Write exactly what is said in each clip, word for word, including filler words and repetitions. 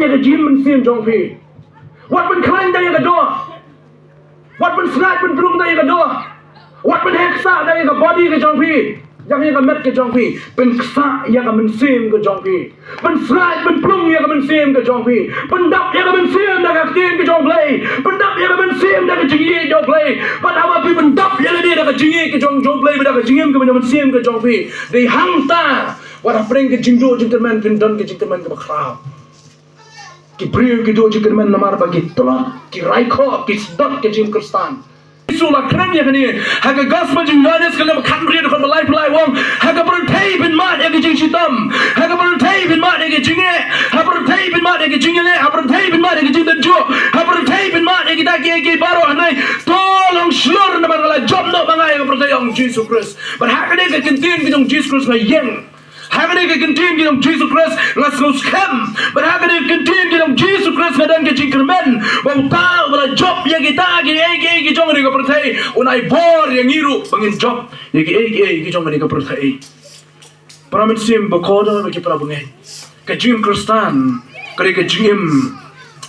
ïa ka jingim mynsiem jong phi. Wat pynkhlaiñ da ïa ka doh. Wat pynsngaid pynplung da ïa ka doh. Wat pynheh ksah da ïa ka body ka jong phi. Ïa ïa ka met ka jong phi. Pynksah ïa ka mynsiem ka jong phi. Pynsngaid pynplung ïa ka mynsiem ka jong phi. Pyndap ïa ka mynsiem da ka ktien ka jong U Blei. Pyndap ïa ka mynsiem da ka jingïeit jong U Blei. Bad haba phi pyndap ïa lade da ka jingïeit ka jong, jong U Blei, bad da ka jingim ka mynsiem ka jong phi, dei hangta wat hapdeng ka jingduh jingkyrmen phin don ka jingkyrmen kaba khraw. Ki briew ki duh jingkyrmen namar ba ki tlot, ki raikhoh, ki sdot ka jingim Khristan. Jisu la kren ïa kane ha ka Gospel jong u Ïoannis ka lynnong khathynriew dkhot ba laiphew lai, u ong, ha ka pyrthei phin mad ïa ka jingshitom, ha ka pyrthei phin mad ïa ka jingeh, ha pyrthei phin mad ïa ka jingïaleh, ha pyrthei phin mad ïa ka jingdon juh, ha pyrthei phin mad ïa kita kiei kiei baroh, hynrei to long shlur namar nga la jop noh ma nga ïa ka pyrthei, ong Jisu Khrist. Bad ha kane ka kyntien ka jong Jisu Khrist nga ïeng. Ha kane ka kyntien ka jong Jisu Khrist nga sngewskhem. Bad ha kane ka kyntien ka jong Jisu Khrist nga don ka jingkyrmen ba uta uba la jop ïa kita kiei kiei ki jong kane ka pyrthei un ai bor ïa ngi ruh ba ngin jop ïa kiei kiei ki jong kane ka pyrthei. Para mynsiem bakordor bad ki para bangeit, ka jingim Khristan ka dei ka jingim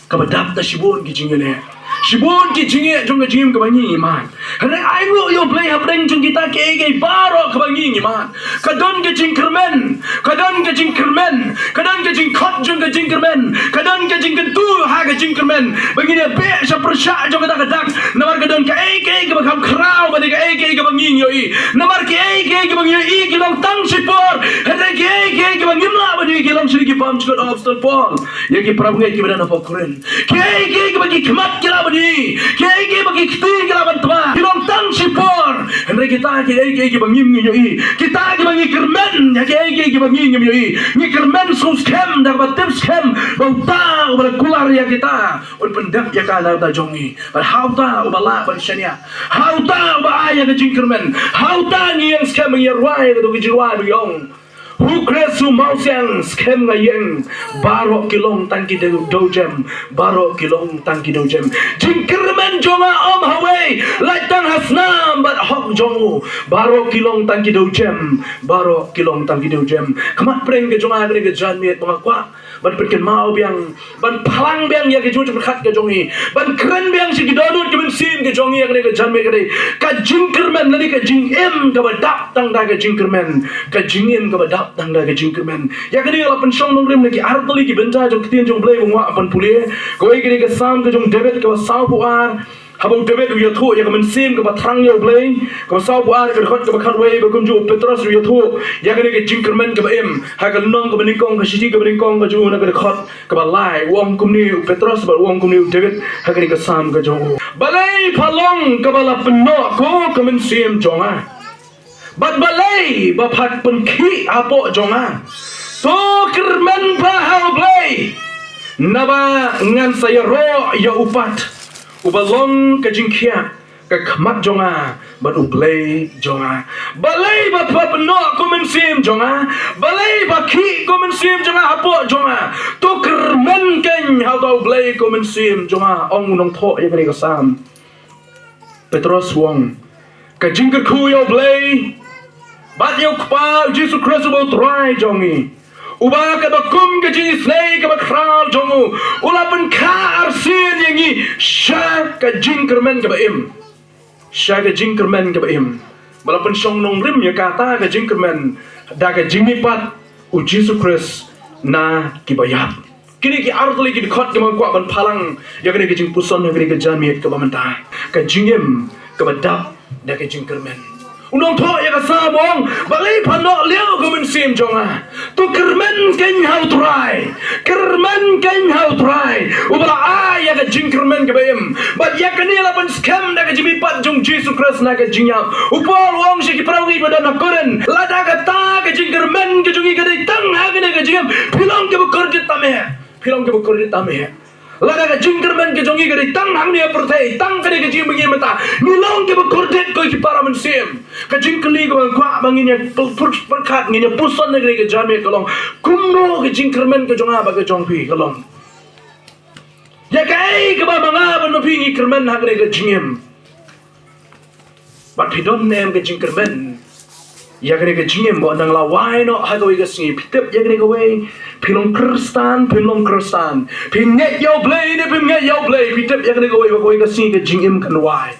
kaba dap da shibun ki jingeh. Shibun ki jingeh jong ka jingim kaba ngi ngi mad. Hynrei ainguh ïa U Blei hapdeng jong kita kiei kiei baroh kaba ngi ngi mad. Ka don ka jingkyrmen, ka don ka jingkyrmen, ka don ka jingkhot jong ka jingkyrmen, ka don ka jingkyntu ha ka jingkyrmen. Ba ngin ïa beh sha pyrshah jong kata ka dak. Namar ka don kaei kaei kaba kham khraw bad kaei kaei kaba ngi ngi ïohi. Namar kaei kaei kaba ngi ïohi ki long tang shipor. Hynrei kaei kaei kaba ngim lah ban ïohi ki long shane ki bym jukut, ong u Apostol Paul ïa ki para bangeit kiba don hapoh Korinth. Kiei kiei kiba ki khmat ki lah ban ïohi, kiei kiei ba ki kti ki lah ban tma, ki long tang shipor. Hynrei kita kiei kiei kiba ngim ngi ïohi, kita kiba ngi kyrmen ïa kiei kiei kiba ngi ngim ïohi, ngi kyrmen sngewskhem da kaba tip skhem ba uta uba la kular ïa kita un pyndep ïa ka na ka bynta jong ngi. Bad ha uta uba lah ban shaniah, ha uta uba ai ïa ka jingkyrmen, ha uta ngi ïeng skhem, ngi ïa rwai ïa ka dei ka jingrwai ba ngi ong, ha U Khrist u mawsiang skhem nga ïeng. Baroh ki long tang ki dew, dewjem. Baroh ki long tang ki dewjem. Jingkyrmen jong nga ym hawei, lait tang ha snam bad hok jong u. Baroh ki long tang ki dewjem. Baroh ki long tang ki dewjem. Khmat pdeng ka jong nga ha kane ka janmiet ba nga kwah ban pynkynmaw biang, ban phalang biang ïa ka jingpyrkhat ka jong ngi, ban kren biang sha ki dohnud ki mynsiem ka jong ngi ha kane ka janmiet ka dei ka jingkyrmen lane ka jingim kaba dap tang da ka jingkyrmen. Ka jingim kaba dap tang da ka jingkyrmen. Ïa kane la pynshong nongrim na ki artylli ki bynta jong ka ktien jong U Blei ba nga kwah ban pule. Kawei ka dei ka Salm ka jong u David kaba sawphew ar. Haba u David u ïathuh ïa ka mynsiem kaba thrang ïa U Blei, kaba sawphew ar ka dkhot kaba khatwei, bad kumjuh u Petros u ïathuh ïa kane ka jingkyrmen kaba im ha ka lynnong kaba nyngkong, ka shithi kaba nyngkong, ka jong u na ka dkhot kaba lai, u ong kumne u Petros bad u ong kumne u David ha kane ka Salm ka jong u. Balei pha long kaba la pynnoh ko ka mynsiem jong nga? Bad balei ba pha pynkhih hapoh jong nga? To kyrmen pha ha U Blei, naba ngan sa ïaroh ïa u pat, uba long ka jingkhiah ka khmat jong nga bad U Blei jong nga. Balei ba pha pynnoh ko mynsiem jong nga? Balei ba khih ko mynsiem jong nga hapoh jong nga? To kyrmen keiñ ha uta U Blei ko mynsiem jong nga, ong u nongthoh ïa kane ka Salm. Petros u ong, ka jingkyrkhu ïa U Blei bad ïa U Kpa, U Jisu Khrist uba U Trai jong ngi, uba katba kum ka jingisynei kaba khraw jong u, u la pynkha arsien ïa ngi sha ka jingkyrmen kaba im. Sha ka jingkyrmen kaba im. Ba la pynshong nongrim ïa kata ka jingkyrmen da ka jingmihpat U Jisu Khrist na kiba ïap. Kine ki artylli ki dkhot kiba nga kwah ban phalang ïa kane ka jingpuson, ïa kane ka janmiet kaba mynta. Ka jingim kaba dap da ka jingkyrmen. U nongthoh ïa ka Salm u ong, balei pha noh lieh ko mynsiem jong nga? To kyrmen keiñ ha U Trai. Kyrmen keiñ ha U Trai, uba la ai ïa ka jingkyrmen kaba im. Bad ïa kane la pynskhem da ka jingmihpat jong U Jisu Khrist na ka jingïap. U Paul u ong sha ki para bangeit ba don ha Korinth, lada kata ka jingkyrmen ka jong ngi ka dei tang ha kane ka jingim, phi long kiba kordit tam eh. Phi long kiba kordit tam eh. Lada ka jingkyrmen ka jong ngi ka dei tang hangne ha pyrthei, tang kane ka jingim ba ngi mynta, ngi long kiba kordit ko ki para mynsiem. Ka jingkylli kaba nga kwah ba ngin ïa pur-, pur-, pyrkhat, ngin ïa puson ha kane ka janmiet ka long, kumno ka jingkyrmen ka jong nga bad ka jong phi ka long? Ïa kaei kaba ma nga bad ma phi ngi kyrmen ha kane ka jingim? Bad phi don ne em ka jingkyrmen Ïa kane ka jingim ba dang la wai noh ha kawei ka sngi, phi tip ïa kane kawei, phi long Khristan, phim long Khristan, phi ngeit ïa U Blei ne phim ngeit ïa U Blei, phi tip ïa kane kawei ba kawei ka sngi ka jingim kan wai.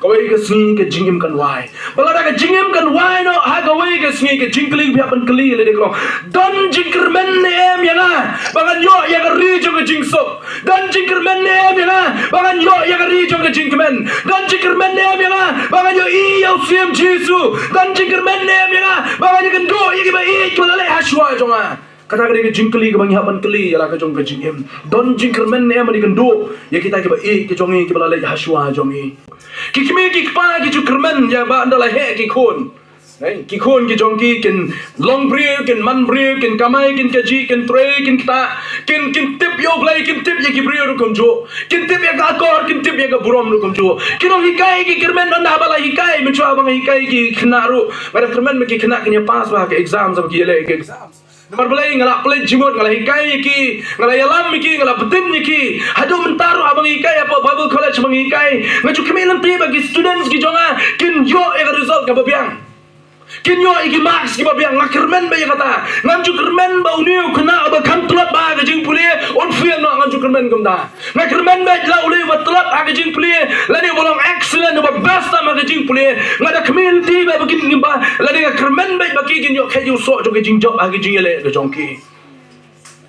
Kawei ka sngi ka jingim kan wai. Ba lada ka jingim kan wai noh ha kawei ka sngi, ka jingkylli ba phin kylli lei dei ka long, don jingkyrmen ne em ïa nga ba ngan ïoh ïa ka ri jong ka jingsuk? Don jingkyrmen ne em ïa nga ba ngan ïoh ïa ka ri jong ka jingkmen? Don jingkyrmen ne em ïa nga ba ngan ïohi ïa U Syiem Jisu? Don jingkyrmen ne em ïa nga ba ngan ïakynduh ïa kiba ïeit kiba la leit ha shuwa jong nga? Kata ka dei ka jingkylli kaba ngi hap ban kylli ïa la ka jong ka jingim. Don jingkyrmen ne em ban ïakynduh ïa kita kiba ïeit ka jong ngi kiba la leit ha shuwa jong ngi? Ki kmie ki kpa ki ju kyrmen ïa ba ynda la heh ki khun. Ki khun ki jong ki kin long briew, kin man briew, kin kamai, kin kajih, kin trei, kin ktah, kin, kin tip ïa U Blei, kin tip ïa ki briew ruh kumjuh, kin tip ïa ka akor, kin tip ïa ka burom ruh kumjuh. Ki nonghikai ki kyrmen ynda ba la hikai, mynshuwa ba nga hikai ki khynnah ruh, nga da kyrmen ba ki khynnah kin ïa pass bha ka exam, ba ki ïaleh ka exam. Namar balei? Nga la pynleit jingmut, nga la hikai ïa ki, nga la ïalam ïa ki, nga la btin ïa ki. Haduh mynta ruh haba nga hikai hapoh Bible College ba nga hikai, nga ju khmih lynti ba ki students ki jong nga kin ïoh ïa ka result kaba biang, kin ïoh ïa ki marks kiba biang. Nga kyrmen bha ïa kata. Ngam ju kyrmen ba une u khynnah uba kham tlot bha ha ka jingpule un fail noh, ngam ju kyrmen kumta. Nga kyrmen bha la u lei uba tlot ha ka jingpule, lane uba long excellent, uba best tam ha ka jingpule. Nga da khmih lynti bha ba kin, ba lane nga kyrmen bha ba ki kin ïoh khet ïa u soh jong ka jingjop ha ka jingïaleh ka jong ki.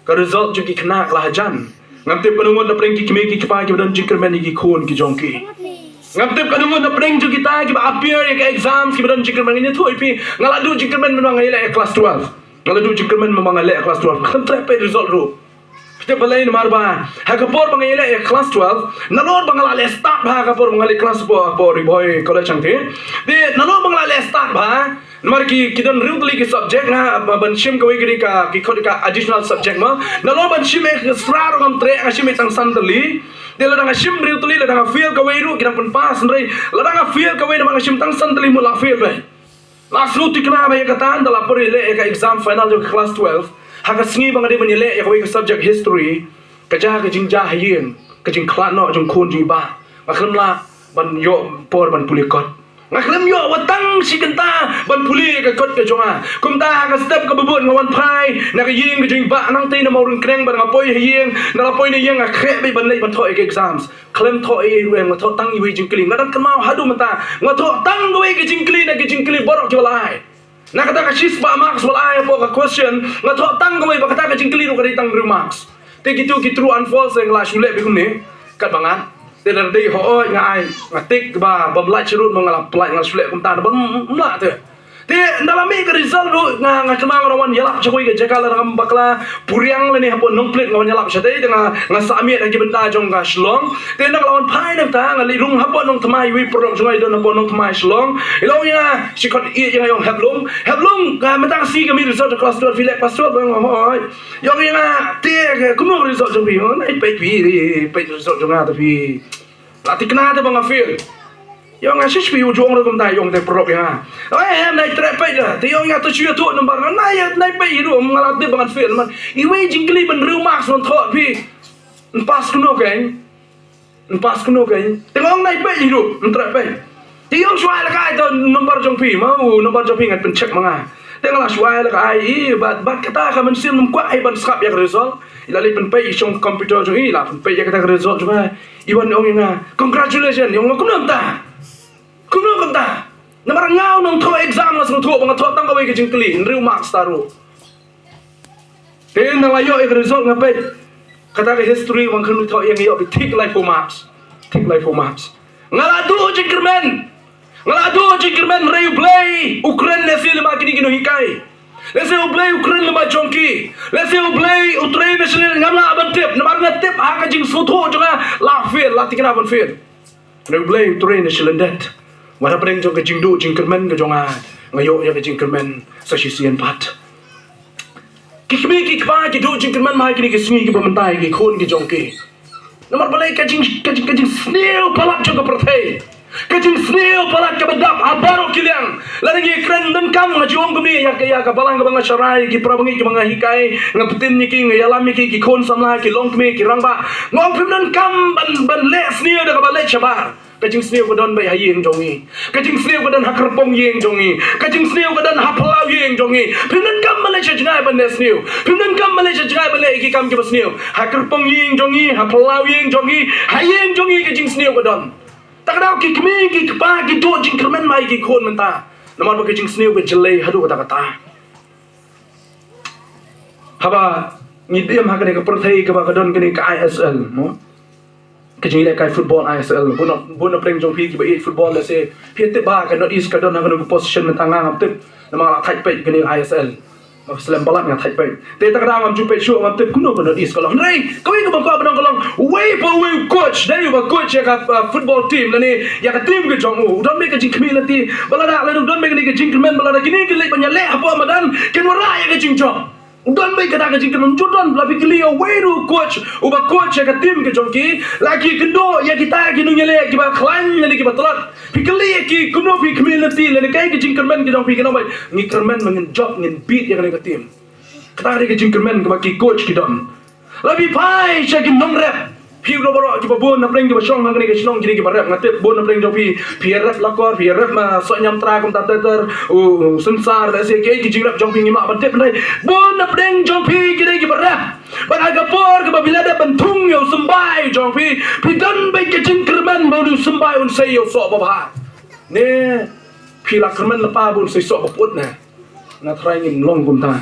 Ka result jong ki khynnah ka la hajan. Ngam tip kano ngut na pdeng ki kmie ki kpa kiba don jingkyrmen ïa ki khun ki jong ki. Ngam tip kano ngut na pdeng jong kita kiba appear ïa ka exams kiba don jingkyrmen. Ngin ïathuh ïa phi, nga la duh jingkyrmen mynba nga ïaleh ïa class twelve. Nga la duh jingkyrmen mynba nga leh ïa class twelve. Khlem treh peit result ruh. Phi tip balei? Namar ba ha ka por ba nga ïaleh ïa class twelve, nalor ba nga la leh start bha ha ka por ba nga leh class four hapoh Ri Bhoi College hangtei. Te nalor ba nga la leh start bha, namar ki, ki don hynriew tylli ki subject, nga ba, ban shim kawei ka dei ka, ki khot ka additional subject mo. Nalor ban shim extra ruh ngam treh, nga shim tang san tylli. Te lada nga shim hynriew tylli, lada nga fail kawei ruh ki dang pynpass, hynrei lada nga fail kawei namar nga shim tang san tylli, mut la fail bha. La sngewthikna bha ïa kata, ynda la poi leh ïa ka exam final jong ka class twelve. Ha ka sngi ba nga dei ban ïaleh ïa kawei ka subject history, ka jia ka jingjia ha ïing, ka jingkhlad noh jong khun jong i bah. Nga khlem lah ban ïoh por ban pule kot. Nga khlem ïoh wat tang shi kynta ban pule ïa ka kot ka jong nga. Kumta ha ka step kaba bud nga wan phai na ka ïing ka jong i bah, nangta na Mawryngkneng, bad nga poi ha ïing, ynda la poi na ïing nga khreh beit ban leit ban thoh ïa ka exams. Khlem thoh ei ei ruh, nga thoh tang iwei jingkylli. Nga dang kynmaw haduh mynta, nga thoh tang kawei ka jingkylli na ki jingkylli baroh kiba la ai. Na kata ka shispah marks ba la ai hapoh ka question, nga thoh tang kawei, ba kata ka jingkylli ruh ka dei tang hynriew marks. Te kitu ki true and false nga la shu leh beit kumne, katba nga, te lada dei hooid nga ai, nga tick ba bym lah shuh ruh, ma nga la pynlait, nga la shu leh kumta, namar bym lah te. Te ynda la mih ka result ruh, nga, nga kynmaw nga la wan ïalap sha kawei ka jaka, lada ngam bakla, Puriang lane hapoh Nongplet nga wan ïalap shatei, te nga, nga sah miet ha ki bynta jong ka Shillong. Te ynda nga la wan phai na kata, nga leit rung hapoh Nongthymmai, iwei i paralok jong nga i don hapoh Nongthymmai Shillong. I la ong ïa nga, shi khot ïa nga, i ong, Heplung, Heplung, ka mynta ka sngi ka mih result jong class twelve, phi leh class twelve? Nga ong hooid. I ong ïa nga, te kumno ka result jong phi? Nga ong, nai peit phi, peit result jong nga te phi. La thikna te ba nga fail. I ong, nga shisha phi, u ju ong ruh kumta, i ong te paralok ïa nga. Oi, em, nai treh peit da. Te i ong ïa nga, to shu ïathuh number. Nga ong, nai, nai peit hi ruh, nga la tip ba ngan fail, man. Iwei jingkylli ban hynriew marks ban thoh phi. Yn pass kumno keiñ? Yn pass kumno keiñ? Te nga ong, nai peit hi ruh, yn treh peit. Te i ong, shu ai la ka ai to number jong phi, ma, u number jong phi ngan pyncheck ma nga. Te nga la shu ai la ka ai, i, bad, bad kata ka mynsiem ngam kwah hi ban sngap ïa ka result. I la leit pynpeit, i shong computer jong i, i la pynpeit ïa kata ka result jong nga. I wan ong ïa nga, congratulations, i ong, kumno mynta? Kumno mynta? Namar nga u nongthoh exam, nga sngewthuh ba nga thoh tang kawei ka jingkylli, hynriew marks ta ruh. Te ynda la ïoh ïa ka result nga peit, kata ka history ba nga kynduh thoh ïa nga, ïoh beit thik laiphew marks. Thik laiphew marks. Nga la duh jingkyrmen. Nga la duh jingkyrmen, hynrei U Blei u kren lehse lyngba kine ki nonghikai. Lehse U Blei u kren lyngba jong ki. Lehse U Blei u trei na shlyndet, ngam lah ban tip. Namar nga tip ha ka jingsngewthuh jong nga la fail, la thikna ban fail. Hynrei U Blei u trei na shlyndet. Wat hapdeng jong ka jingduh jingkyrmen ka jong nga, nga ïoh ïa ka jingkyrmen sa shisien pat. Ki kmie ki kpa ki duh jingkyrmen ha kine ki sngi kiba mynta ïa ki khun ki jong ki. Namar balei? Ka jing, ka jing, ka jingsniew palat jong ka pyrthei. Ka jingsniew palat kaba dap ha baroh ki liang. Lada ngi kren donkam, nga ju ong kumne ïa ka, ïa ka balang kaba nga sharai, ki para bangeit kiba nga hikai, nga btin ïa ki, nga ïalam ïa ki, ki khun samla, ki longkmie, ki rangbah. Nga ong phim donkam ban, ban leh sniew da kaba leh shabar. Ka jingsniew ka don beit ha ïing jong ngi. Ka jingsniew ka don ha kyrpong ïing jong ngi. Ka jingsniew ka don ha phyllaw ïing jong ngi. Phim donkam ban leh sha jngai ban leh sniew. Phim donkam ban leh sha jngai ban leh ïa ki kam kiba sniew. Ha kyrpong ïing jong ngi, ha phyllaw ïing jong ngi, ha ïing jong ngi ka jingsniew ka don. Ta ka daw ki kmie ki kpa ki duh jingkyrmen ma ïa ki khun mynta. Namar ba ka jingsniew ka jlei haduh katta katta. Haba ngi diem ha kane ka pyrthei kaba ka don kane ka I S L, mo? Ka jingïalehkai football I S L. Bun na, bun na pdeng jong phi kiba ïeit football, lehse phi tip ba ka North East ka don ha kano ka position mynta, nga ngam tip. Namar nga la thait peit kane I S L. Nga slem palat nga thait peit. Te ta ka daw ngam ju peit shuh, ngam tip kumno ka North East ka long. Hynrei kawei kaba kwah ban ong ka long, uwei pa uwei u coach, dei uba coach ïa ka, uh, football team lane ïa ka team ka jong u, u don beit ka jingkhmih lynti ba lada, lada u don beit kane ka jingkyrmen ba lada kine ki leit ban ïaleh hapoh madan kin wanrah ïa ka jingjop. U don beit kata ka jingkyrmen, ju don. La phi kylli ïa uwei ruh u coach uba coach ïa ka team ka jong ki, la ki kynduh ïa kita ki nongïaleh kiba khlaiñ lane kiba tlot. Phi kylli ïa ki kumno phi khmih lynti lane kaei ka jingkyrmen ka jong phi, ki ong beit ngi kyrmen ba ngin jop, ngin beat ïa kane ka team. Kata ka dei ka jingkyrmen kaba ki coach ki don. La phi phai sha ki nongrep. Phi ruh baroh kiba bun na pdeng kiba shong ha kane ka shnong ki dei kiba rep. Nga tip bun na pdeng jong phi, phi rep Lakor, phi rep ma Sohniamtra kumta ter ter, u Synsar, lehse kiei ki jingrep jong phi ngim lah ban tip, hynrei bun na pdeng jong phi ki dei kiba rep. Bad ha ka por kaba phi la dep ban thung ïa u symbai jong phi, phi don beit ka jingkyrmen ba u symbai un sei ïa u soh babha. Ne phi la kyrmen lypa ba un sei soh baput ne? Nga tharai ngim long kumta.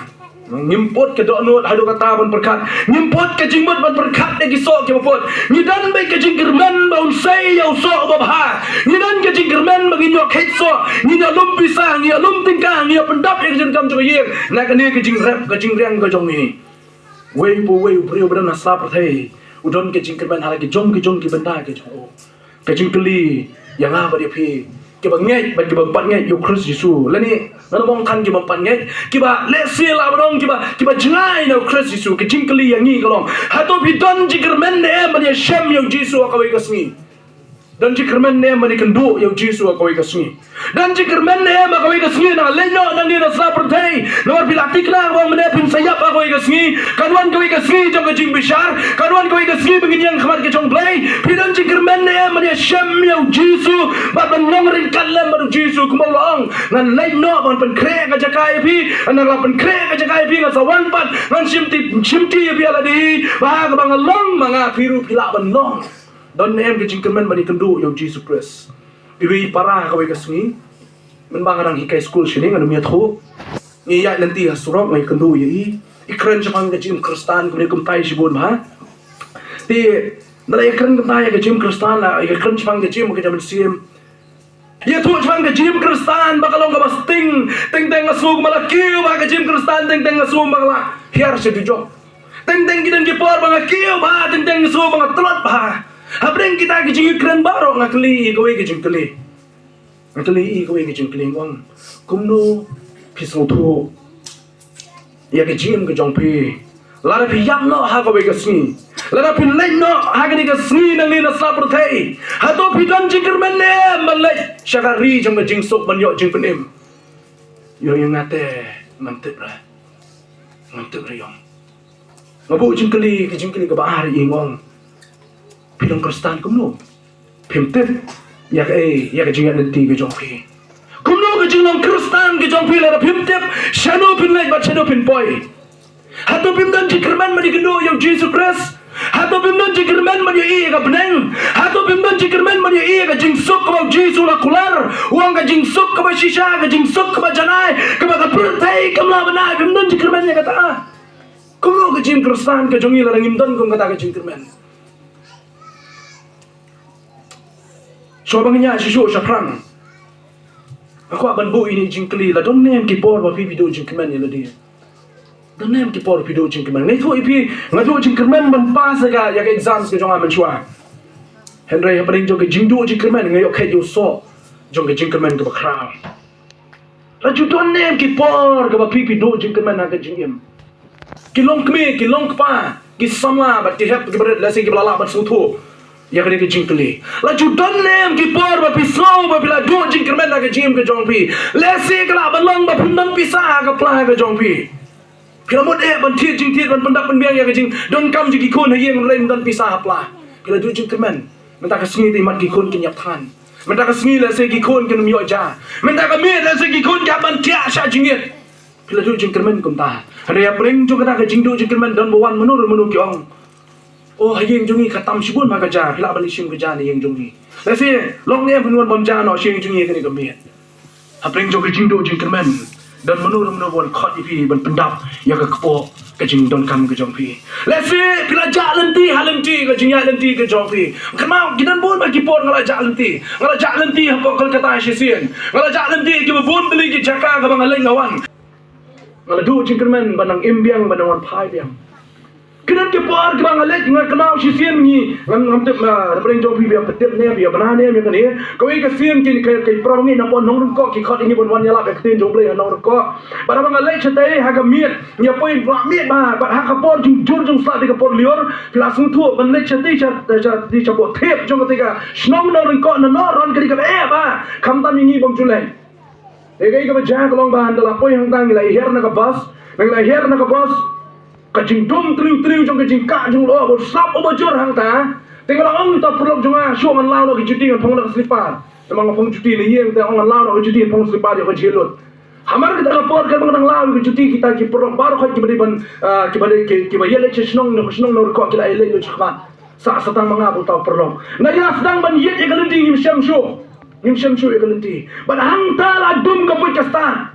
Ngim put ka dohnud haduh katta ban pyrkhat. Ngim put ka jingmut ban pyrkhat ïa ki soh kiba put. Ngi don beit ka jingkyrmen ba un sei ïa u soh babha. Ngi don ka jingkyrmen ba ngin ïoh kheit soh, ngin ïoh lum pisa, ngin ïoh lum tyngka, ngin ïoh pyndap ïa ka jingdonkam jong ka ïing na kane ka jingrep ka jingriang ka jong ngi. Uwei pa uwei u briew ba don ha sla pyrthei u don ka jingkyrmen ha la ki jong ki jong ki bynta ki jong u. Ka jingkylli ïa nga bad ïa phi kiba ngeit bad kiba pat ngeit ïa u Khrist Jisu, lane ngan ong than kiba pat ngeit, kiba lehse lah ban ong kiba, kiba jngai na u Khrist Jisu, ka jingkylli ïa ngi ka long, hato phi don jingkyrmen ne em ban ïashem ïa u Jisu ha kawei ka sngi? Don jingkyrmen ne em ban ïakynduh ïa u Jisu ha kawei ka sngi? Don jingkyrmen ne em ha kawei ka sngi? Nang leit noh nangne na sla pyrthei, namar phi la thikna ba mynne phin sa ïap ha kawei ka sngi. Kan wan kawei ka sngi jong ka jingbishar, kan wan kawei ka sngi ba ngin ïeng khmat ka jong Blei. Phi don jingkyrmen ne em ban ïashem ïa u Jisu bad ban long ryngkat lem bad u Jisu, kumba u la ong, ngan leit noh ban pynkhreh ka jaka ïa phi. Ngan la pynkhreh ka jaka ïa phi, ngan sa wan pat, ngan shimti, shimti ïa phi ha lade, ba ha kaba nga long ma nga, phi ruh phi lah ban long. Don ne em ka jingkyrmen ban ïakynduh ïa u Jisu Khrist? Iwei i para ha kawei ka sngi, mynba nga dang hikai skul shane, ngan ym ïathuh, ngi ïaid lynti ha surok, nga ïakynduh ïa i. I kren shaphang ka jingim Khristan kumne kumtai shibun bha. Te ynda la ïakren kumta ïa ka jingim Khristan, la ïakren shaphang ka jingim ka jong u mynsiem. Ïathuh shaphang ka jingim Khristan ba ka long kaba sting. Teng teng nga sngew kumba la kiew bha ka jingim Khristan, teng teng nga sngew kumba ka la hiar sha dujok. Teng teng ki don ki por ba nga kiew bha, teng teng nga sngew ba nga tlot bha. Hapdeng kita ki jingkren baroh nga kylli ïa kawei ka jingkylli. Nga kylli ïa kawei ka jingkylli, nga ong, kumno phi sngewthuh ïa ka jingim ka jong phi? Lada phi ïap noh ha kawei ka sngi, lada phi leit noh ha kane ka sngi nangne na sla pyrthei, hato phi don jingkyrmen ne em ban leit sha ka ri jong ka jingsuk ban ïoh jingpynim? Ïoh ïa nga te ngam tip re. Ngam tip re ïong. Nga buh jingkylli, ka jingkylli kaba ar ïa i, nga ong, phi long Khristan kumno phim tip ïa kaei, ïa ka jingïaid lynti ka jong phi? Kumno ka jinglong Khristan ka jong phi lada phim tip shano phin leit bad shano phin poi? Hato phim don jingkyrmen ban ïakynduh ïa u Jisu Khrist? Hato phim don jingkyrmen ban ïohi ïa ka bneng? Hato phim don jingkyrmen ban ïohi ïa ka jingsuk kaba u Jisu u la kular? U ong ka jingsuk kaba shisha, ka jingsuk kaba janai, kaba ka pyrthei kam lah ban ai. Phim don jingkyrmen ïa kata. Kumno ka jingim Khristan ka jong ngi lada ngim don kum kata ka jingkyrmen? Shuwa ba ngin ïaid shuh shuh shaphrang, nga kwah ban buh ïa ine i jingkylli, la don ne em ki por ba phi, phi duh jingkyrmen ïa lade? Don ne em ki por phi duh jingkyrmen? Nga ïathuh ïa phi, nga duh jingkyrmen ban pass ïa ka, ïa ka exams ka jong nga mynshuwa. Hynrei hapdeng jong ka jingduh jingkyrmen nga ïoh kheit ïa u soh jong ka jingkyrmen kaba khraw. La ju don ne em ki por kaba phi, phi duh jingkyrmen ha ka jingim? Ki longkmie, ki longkpa, ki samla bad ki hep ki barit, lehse kiba la lah ban sngewthuh. Ïa kane ka jingkylli, la ju don ne em ki por ba phi sngew ba phi la duh jingkyrmen ha ka jingim ka jong phi? Lehse ka lah ban long ba phim don pisa ha ka pla ka jong phi. Phi la mut eh ban thied jingthied, ban pyndap pynbiang ïa ka jingdonkam jong ki khun ha ïing hynrei ym don pisa ha pla. Phi la duh jingkyrmen. Mynta ka sngi te mat ki khun kin ïap than. Mynta ka sngi lehse ki khun kin ym ïoh ja. Mynta ka miet lehse ki khun ki hap ban thiah shah jingit. Phi la duh jingkyrmen kumta. Hynrei hapdeng jong kata ka jingduh jingkyrmen don ba wan mano re mano ki ong, "O, ha ïing jong ngi ka tam shibun ba ka ja, phi lah ban leit shim ka ja na ïing jong ngi." Lehse long ne em phin wan bam ja noh sha ïing jong ngi kane ka miet. Hapdeng jong ka jingduh jingkyrmen don mano re mano ba wan khot ïa phi ban pyndap ïa ka kpoh ka jingdonkam ka jong phi. Lehse phi la jah lynti ha lynti, ka jingïaid lynti ka jong phi. Kynmaw, ki don bun bha ki por nga la jah lynti. Nga la jah lynti hapoh Kolkata shisien. Nga la jah lynti kiba bun tylli ki jaka kaba nga leit nga wan. Nga la duh jingkyrmen ban nang im biang, ban nang wan phai biang. Ki don ki por kiba nga leit nga kynmaw shisien ngi, ngam, ngam tip, ah, hapdeng jong phi ba ïa pyntip ne ba ïa bna ne ïa kane. Kawei ka sien ki, ki, ki para bangeit napoh Nongryngkoh ki khot ïa ngi ban wan ïalap ïa ka ktien jong U Blei ha Nongryngkoh. Bad haba nga leit shatei ha ka miet, ngi ïa poi ba miet bha, bad ha ka por jingjur jong sla te ka por lyiur, phi la sngewthuh ban leit shatei sha, sha, sha, shapoh thep jong katei ka shnong Nongryngkoh na Nohron ka dei kaba eh bha, khamtam ïa ngi bym ju leit. Te kaei kaba jia ka long ba haba la poi hangta ngi la hiar na ka bus, ngi la hiar na ka bus. Ka jingdum tliw tliw jong ka jingkah jong u lyoh, u slap uba jur hangta. Te nga la ong ïa uta u paralok jong nga, shuh ngan law noh ki juti ngan phong noh ka slipar. Te ma nga phong juti na ïing te ong ngan law noh ki juti ngan phong slipar ïoh ka jinglut. Hamar kata ka por kaba nga dang law ïa ki juti kita ki paralok baroh khoit kiba dei ban, ah, kiba dei ki, kiba ïaleit sha shnong, na ka shnong Nongryngkoh ki la ïaleit lut shakhmat. Sa, sa tang ma nga bad uta u paralok. Nga ïa sdang ban ïit ïa ka lynti ngim shem shuh. Ngim shem shuh ïa ka lynti. Bad hangta la dum ka buit ka stad.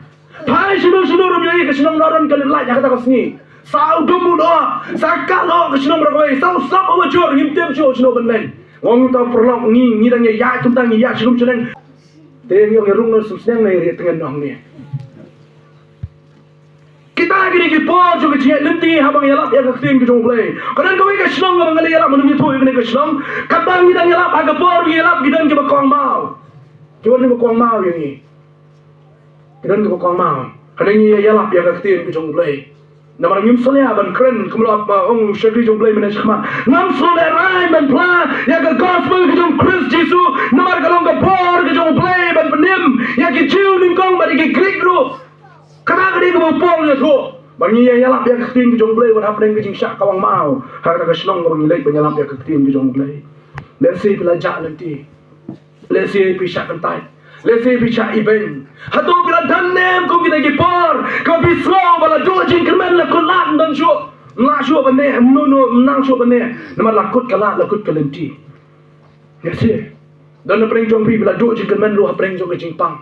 Phai shano shano ruh ïa ka shnong Nohron ka leit lait ha kata ka sngi. Sa u dum u lyoh, sa ka lyoh ka shnong baroh kawei, sa u slap uba jur ngim tip shuh shano ban leit. Nga ong uta u paralok ngi, ngi dang ïa ïaid kumta ngi ïaid sha lum sha neng. Te ngi ong ïa rung noh sum sniang ne ïa rieh tngen noh ngi. Kita kine ki por jong ka jingïaid lynti haba ngi ïalap ïa ka ktien ka jong U Blei. Ka don kawei ka shnong haba ngi la ïalap, mynta ngi ïathuh ïa kane ka shnong. Kata ngi dang ïalap ha ka por ngi ïalap ki don kiba koang maw. Kiba don kiba koang maw ïa ngi. Ki don kiba koang maw. Hynrei ngi ïalap ïa ka ktien ka jong U Blei. Namar ngim salia ban kren kumba la ong u shakri jong U Blei mynne shakhmat. Ngam salia ban phla ïa ka gospel ka jong U Khrist Jisu. Namar ka long ka bor ka jong U Blei ban pynim ïa ki Jiw nyngkong bad ïa ki Grik ruh. Kata ka dei kaba u Paul u ïathuh. Ba ngi ïa ïalap ïa ka ktien ka jong U Blei wat hapdeng ka jingshah kawang maw. Ha kata ka shnong kaba ngi leit ban ïalap ïa ka ktien ka jong U Blei. Lehse phi la jah lynti. Lehse phi shah kyntait. Lehse phi shah ibeiñ. Hato phi la don ne em kum kita ki por kaba phi sngew ba la duh jingkyrmen, la kut lad, ym don shuh. Ym lah shuh ban neh, ym no no, ym nang shuh ban neh. Namar la kut ka lad, la kut ka lynti. Lehse don hapdeng jong phi ba la duh jingkyrmen ruh hapdeng jong ka jingpang.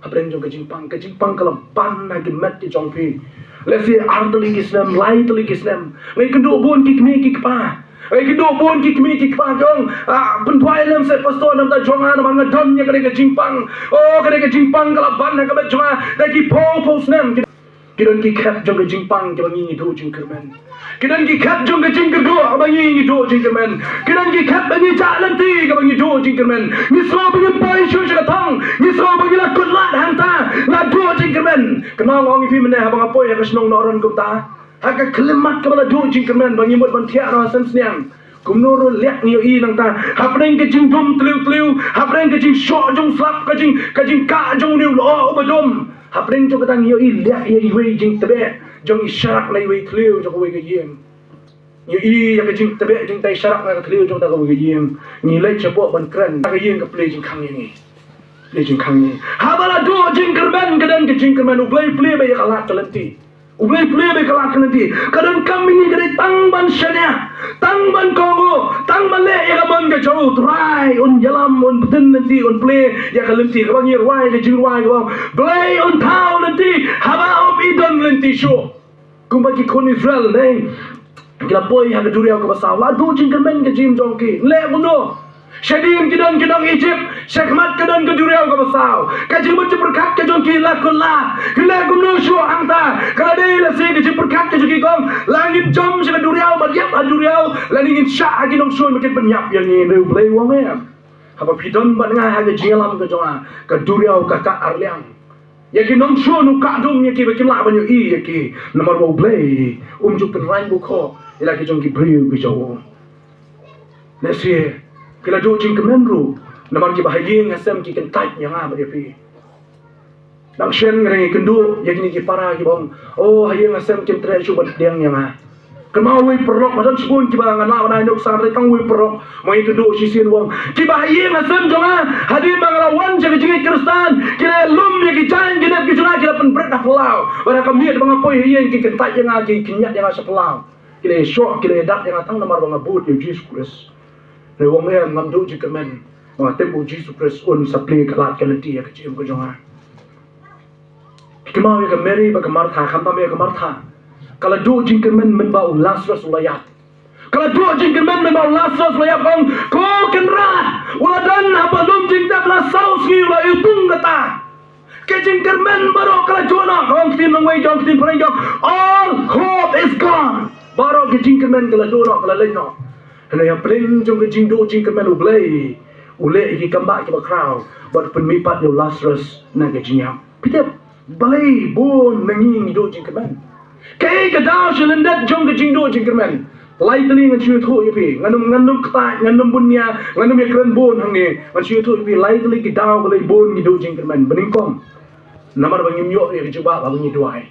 Hapdeng jong ka jingpang, ka jingpang ka la ban na ki met ki jong phi. Lehse ar tylli ki snem, lai tylli ki snem. Nga ïakynduh bun ki kmie ki kpa. Nga ïakynduh bun ki kmie ki kpa ki ong, ah, pynduwai lem seh pastor namar jong nga namar nga don ïa kane ka jingpang. Oh, kane ka jingpang ka la ban ha ka met jong nga da ki phew phew snem. Ki don ki khep jong ka jingpang kiba ngi ngi duh jingkyrmen. Ki don ki khep jong ka jingkyrduh ba ngi ngi duh jingkyrmen. Ki don ki khep ba ngi jah lynti kaba ngi duh jingkyrmen. Ngi sngew ba ngim poi shuh sha ka thong. Ngi sngew ba ngi la kut lad hangta, la duh jingkyrmen. Kynmaw nga ong ïa phi mynne haba nga poi ha ka shnong Nohron kumta, ha ka khyllipmat kaba la duh jingkyrmen ba ngi mut ban thiah noh ha Sem Sniang. Kumno ruh liak ngi ïohi nangta. Hapdeng ka jingdum tliw tliw, hapdeng ka jingshoh jong slap, ka jing, ka jingkah jong une u lyoh uba dum. Hapdeng jong kata ngi ïohi liak ïa iwei i jingtbeh jong i sharak na iwei i thliew jong kawei ka ïing. Ngi ïohi ïa ka jingtbeh jingtei sharak na ka thliew jong kata kawei ka ïing. Ngi leit shapoh ban kren, ka ïing ka plie jingkhang ïa ngi. Plie jingkhang ïa ngi. Haba la duh jingkyrmen ka don ka jingkyrmen, U Blei plie beit ïa ka lad ka lynti. U Blei plie beit ïa ka lad ka lynti. Ka donkam ïa ngi ka dei tang ban shaniah, tang ban kohnguh, tang ban leh ïa ka mon ka jong U Trai. Un ïalam, un btin lynti, un plie ïa ka lynti. Kaba ngi rwai ka jingrwai kaba ong, Blei un thaw lynti haba ym i don lynti shuh. Kumba ki khun Israel ne, ki la poi ha ka duriaw kaba saw, la duh jingkyrmen ka jingim jong ki. Leh kumno? Shadien ki don ki nong Ijipt, shakhmat ka don ka duriaw kaba saw. Ka jingmut jingpyrkhat ka jong ki la kut lad. Ki leh kumno shuh hangta? Ka la dei lehse ka jingpyrkhat ka jong ki, ka ong, la ngin jump sha ka duriaw bad ïap ha duriaw, lane ngin shah ha ki nongshun ba kin pynïap ïa ngi. Hynrei U Blei u ong em, haba phi don bad nga ha ka jingïalam ka jong nga, ka duriaw ka kah arliang. Ïa ki nongshun u kah dum ïa ki ba kim lah ban ïohi ïa ki. Namar ba U Blei um ju pynrang bukho ïa la ki jong ki briew ki jong u. Lehse Ki la duh jingkyrmen ruh namar kiba ha ïing ha sem ki kyntait ïa nga bad ïa phi. Nang shen nga dang ïakynduh ïa kine ki para kiba ong, "Oh, ha ïing ha sem kim treh shuh ban pdiang ïa nga." Kynmaw, uwei u paralok, ba don shibun kiba ngan lah ban ai nuksa, hynrei tang uwei u paralok ma nga ïakynduh shisien u ong, "Kiba ha ïing ha sem jong nga, hadien ba nga la wan sha ka jingngeit Khristan, ki la lum ïa ki jaiñ ki dep ki jong nga, ki la pynbret ha phyllaw. Bad ha ka miet ba nga poi ha ïing, ki kyntait ïa nga, ki kynñiat ïa nga sha phyllaw. Ki la ïashoh, ki la ïadat ïa nga tang namar ba nga bud ïa U Jisu Khrist." Hynrei u ong, "Em, ngam duh jingkyrmen. Ba nga tip U Jisu Khrist un sa plie ka lad ka lynti ïa ka jingim ka jong nga." Kynmaw ïa ka Mary bad ka Martha, khamtam ïa ka Martha. Ka la duh jingkyrmen mynba u Lasarus u la ïap. Ka la duh jingkyrmen mynba u Lasarus u la ïap, ka ong, "Ko Kynrad, u la don haba lum jingtep, la saw sngi u la ïatung kata." Ka jingkyrmen baroh ka la duh noh, ka ong ktien nongwei jong, ktien phareng jong, "All hope is gone." Baroh ka jingkyrmen ka la duh noh, ka la leit noh. Hynrei hapdeng jong ka jingduh jingkyrmen U Blei u leh ïa ki kam bah kiba khraw bad u pynmihpat ïa u Lasarus na ka jingïap. Phi tip balei bun na ngi ngi duh jingkyrmen? Kaei ka daw sha lyndet jong ka jingduh jingkyrmen? Lai tylli ngan shu ïathuh ïa phi. Ngan ym, ngan ym kyntait, ngan ym bun nia, ngan ym ïakren bun hangne. Ngan shu ïathuh ïa phi lai tylli ki daw balei bun ngi duh jingkyrmen. Ba nyngkong, namar ba ngim ïoh ïa ka jubab haba ngi duwai.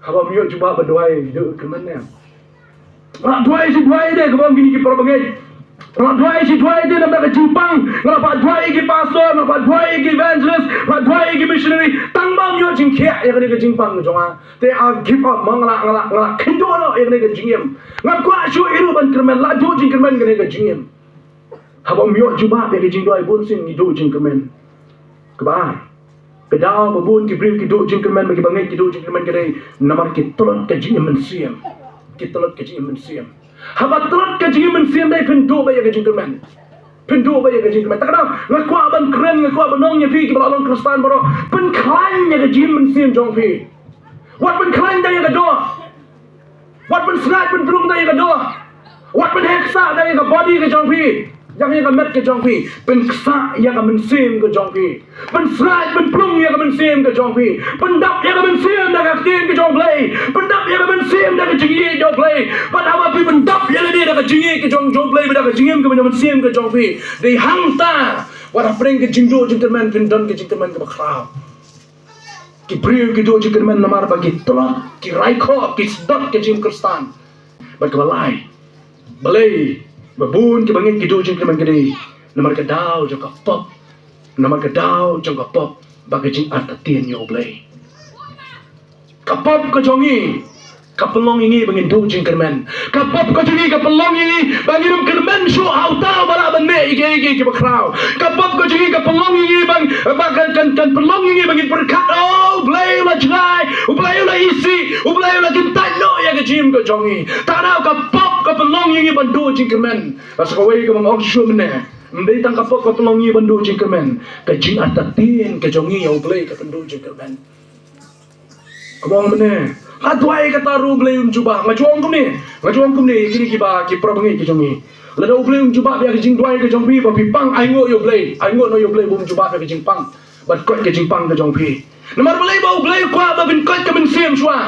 Haba ym ïoh jubab ba duwai, duh kyrmen ne? Nga la duwai shi duwai de, kaba ong kine ki para bangeit. Nga la duwai shi duwai de namar ka jingpang. Nga la pat duwai ïa ki pastor, nga la pat duwai ïa ki evangelist, nga la duwai ïa ki missionary. Tang ba ym ïoh jingkhiah ïa kane ka jingpang ka jong nga. Te I give up, ma nga la, nga la, nga la kynduh noh ïa kane ka jingim. Ngam kwah shuh ïa ruh ban kyrmen, la duh jingkyrmen kane ka jingim. Haba ym ïoh jubab ïa ka jingduwai, bun sien ngi duh jingkyrmen. Kaba ar, ka daw ba bun ki briew ki duh jingkyrmen, ba ki bangeit ki duh jingkyrmen ka dei namar ki tlot ka jingim mynsiem. Ki tlot ka jingim mynsiem. Haba tlot ka jingim mynsiem dei phin duh ba ïa ka jingkyrmen. Phin duh ba ïa ka jingkyrmen. Ta ka daw nga kwah ban kren, nga kwah ban ong ïa phi kiba la long Khristan baroh, pynkhlaiñ ïa ka jingim mynsiem jong phi. Wat pynkhlaiñ da ïa ka doh. Wat pynsngaid pynplung da ïa ka doh. Wat pynheh ksah da ïa ka body ka jong phi, da ïa ka met ka jong phi. Pynksa ïa ka mynsiem ka jong phi. Pynsngaid pynplung ïa ka mynsiem ka jong phi. Pyndap ïa ka mynsiem da ka ktien ka jong U Blei. Pyndap ïa ka mynsiem da ka jingïeit jong U Blei. Bad haba phi pyndap ïa lade da ka jingïeit ka jong, jong U Blei, bad da ka jingim ka mynsiem ka jong phi, dei hangta wat hapdeng ka jingduh jingkyrmen phin don ka jingkyrmen kaba khraw. Ki briew ki duh jingkyrmen namar ba ki tlot, ki raikhoh, ki sdot ka jingim Khristan. Bad kaba lai, balei ba bun ki bangeit ki duh jingkyrmen ka dei namar ka daw jong ka pop. Namar ka daw jong ka pop bad ka jingartatien ïa U Blei. Ka pop ka jong ngi ka pynlong ïa ngi ba ngin duh jingkyrmen. Ka pop ka jong ngi ka pynlong ïa ngi ba ngin ym kyrmen shuh ha uta uba lah ban meh ïa kiei kiei kiba khraw. Ka pop ka jong ngi ka pynlong ïa ngi ba, ba kan, kan, kan pynlong ïa ngi ba ngin pyrkhat, "Oh, U Blei u la jngai, U Blei u la isih, U Blei u la kyntait noh ïa ka jingim ka jong ngi." Ta ka daw ka pop ka pynlong ïa ngi ban duh jingkyrmen. Ka sa kawei kaba nga ong shuh mynne, ym dei tang ka pop ka pynlong ïa ngi ban duh jingkyrmen. Ka jingartatien ka jong ngi ïa U Blei ka pynduh jingkyrmen. Kaba ong mynne, nga duwai kata ruh U Blei um jubab. Nga ju ong kumne, nga ju ong kumne ïa kine kiba, ki para bangeit ki jong ngi. Lada U Blei um jubab ïa ka jingduwai ka jong phi ba phi pang, ainguh ïa U Blei, ainguh noh ïa U Blei ba um jubab ïa ka jingpang bad koit ka jingpang ka jong phi. Namar balei ba U Blei u kwah ba phin koit ka mynsiem shuwa?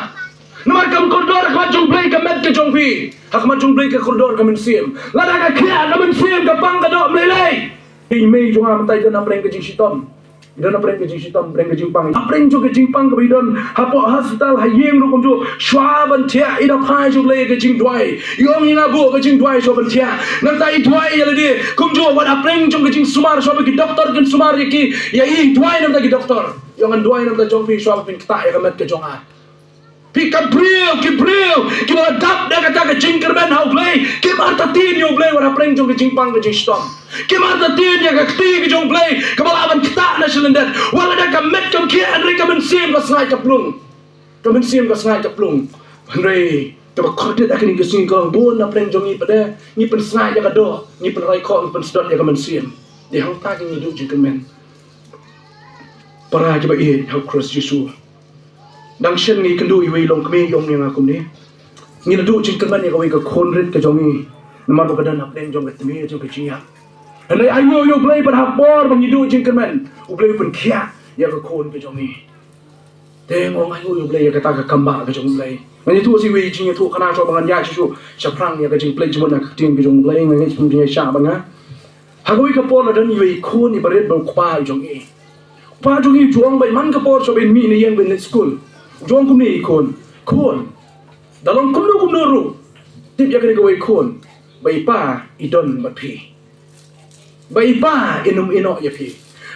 Namar kam kordor ha khmat jong U Blei ka met ka jong phi. Ha khmat jong U Blei ka kordor ka mynsiem. Lada ka khiah ka mynsiem, ka pang ka doh, ym lei lei. Ïa i mei jong nga mynta i don hapdeng ka jingshitom. I don hapdeng ka jingshitom, hapdeng ka jingpang. Hapdeng jong ka jingpang kaba i don hapoh hospital, ha ïing ruh kumjuh. Shuwa ban thiah i da phai sha U Blei ïa ka jingduwai. I ong ïa nga buh ka jingduwai shuwa ban thiah. Nangta i duwai ïa lade kumjuh, wat hapdeng jong ka jingsumar shuwa ba ki doktor kin sumar ïa ki, ïa i duwai namar ki doktor. I ong ngan duwai namar jong phi shuwa ba phin ktah ïa ka met ka jong nga. Phi ka briew, ki briew kiba la dap da kata ka jingkyrmen ha U Blei, kim artatien ïa U Blei wat hapdeng jong ka jingpang ka jingshitom. Kim artatien ïa ka kti ka jong U Blei kaba lah ban ktah na shalyndet. Wat lada ka met kam khiah, hynrei ka mynsiem ka sngaid ka plung. Ka mynsiem ka sngaid ka plung. Hynrei kaba kordit ha kane ka sngi ka long bun hapdeng jong ngi pat de ngi pynsngaid ïa ka doh, ngi pynraikhoh, ngi pynsdot ïa ka mynsiem. Dei hangta ka ngi duh jingkyrmen. Para kiba ïeit ha U Khrist Jisu. Dang shen ngi kynduh, iwei i longkmie i ong ïa nga kumne, ngi la duh jingkyrmen ïa kawei ka khun rit ka jong ngi namar ba ka don hapdeng jong ka tmier jong ka jingïap. Hynrei ainguh ïa U Blei bad ha por ba ngi duh jingkyrmen U Blei u pynkhiah ïa ka khun ka jong ngi. Te nga ong ainguh ïa U Blei ïa kata ka kam bah ka jong U Blei. Ngan ïathuh sa iwei i jingïathuhkhana shuh ba ngan ïaid shuh shuh shaphrang ïa ka jingpynleit jingmut na ka ktien ka jong U Blei, nga ngeit kum jingïaishah ba nga. Ha kawei ka por la don iwei i khun iba rit bad u kpa jong i. U kpa jong i u ju ong ba man ka por shuh ban mih na ïing ban leit skul. U ju ong kumne i khun. Khun. Da long kumno kumno ruh. Tip ïa kane kawei i khun. Ba i pa i don bad phi. Ba i pa in ym ïehnoh ïa phi.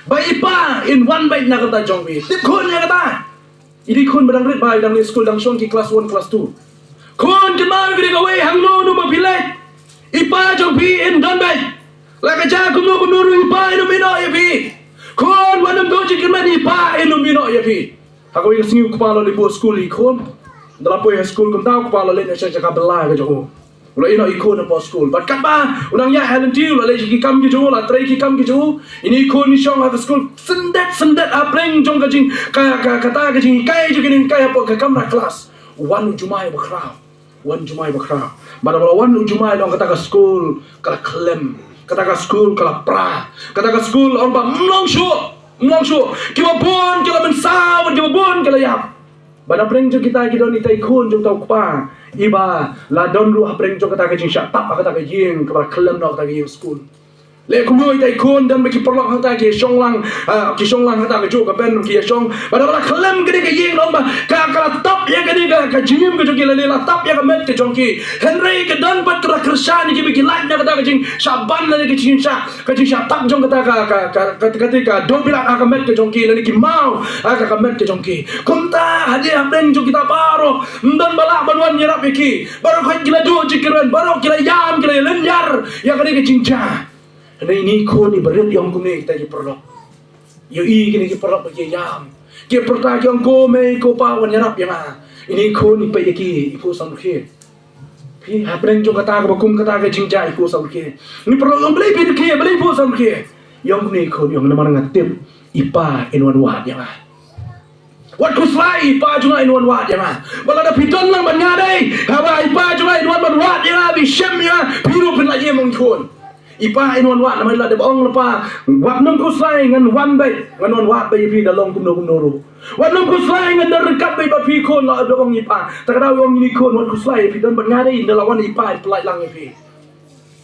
Ba i pa in wan beit na ka bynta jong phi. Tip khun ïa kata. I dei i khun ba dang rit bha, i dang leit skul, dang shong ki class one, class two. Khun, kynmaw ïa kane kawei, hangno hangno ba phi leit, i pa jong phi in don beit. La ka jia kumno kumno ruh i pa in ym ïehnoh ïa phi. Khun, wat nym duh jingkyrmen, i pa in ym ïehnoh ïa phi. Ha kawei ka sngi u kpa u la leit buh skul ïa i khun. Ynda la poi ha skul kumta u kpa u la leit noh sha jaka bylla ka jong u. U la ïehnoh ïa i khun hapoh skul. Bad katba u nang ïaid ha lynti u la leh ki kam ki jong u, u la trei ki kam ki jong u. Ine i khun i shong ha ka skul, syndet syndet hapdeng jong ka jing, ka, ka, kata ka jinghikai jong kine ki hikai hapoh ka kamra klas. U wan u jumai bakhraw. U wan u jumai bakhraw. Bad haba la wan u jumai long kata ka skul ka la khlem. Kata ka skul ka la pra. Kata ka skul ong ba ym long shuh. Ym long shuh. Kiba bun ki la mynsaw bad kiba bun ki la ïap. Bad hapdeng jong kita ki don ita i khun jong uta u kpa iba la don ruh hapdeng jong kata ka jingshah tap ha kata ka ïing kaba la khlem noh kata ka ïing skul. Leh kumno ita i khun, don bad ki paralok hangta ki shong lang, ah, ki shong lang hangta kajuh ka bench ki ïa shong. Bad haba la khlem kane ka ïing, long ba ka, ka la tap ïa kane ka, ka jingim ka jong ki, lane la tap ïa ka met ka jong ki. Hynrei ka don bad ka la kyrshan ïa ki ba ki lait na kata ka jingshah ban lane ka jingshah, ka jingshah tap jong kata ka, ka, ka, ka, kata ka dewbilat ha ka met ka jong ki, lane ki maw ha ka, ka met ka jong ki. Kumta hadien hapdeng jong kita baroh, ym don ba lah ban wan ïarap ïa ki. Baroh khoit ki la duh jingkyrmen, baroh ki la ïam, ki la lynñiar ïa kane ka jingjia. Hynrei ine i khun iba rit i ong kumne ïa kita ki paralok. Ïohi kine ki paralok ba ki ïam. Ki pyrta ki ong, ko mei ko pa, wan ïarap ïa nga. Ine i khun i peit ïa ki, i phuh samrkhie. Phi, hapdeng jong kata kaba kum kata ka jingjia, i phuh samrkhie. Ine i paralok i ong, balei phi rkhie, balei i phuh samrkhie? I ong kumne i khun, i ong namar nga tip i pa in wan wad ïa nga. Wat khuslai, i pa jong nga in wan wad ïa nga. Ba lada phi don lang bad nga dei, haba i pa jong nga in wan ban wad ïa nga, ba i shem ïa nga, phi ruh phin lait im, ong i khun. I pa in wan wad, namar i la dep ong lypa, wat nym khuslai, ngan wan beit, ngan wan wad beit ïa phi da long kumno kumno ruh. Wat nym khuslai, ngan don ryngkat beit bad phi khun, la dep ong i pa. Te ka daw i ong ïa i khun, wat khuslai, phi don bad nga dei, ynda la wan i pa in pyllait lang ïa phi.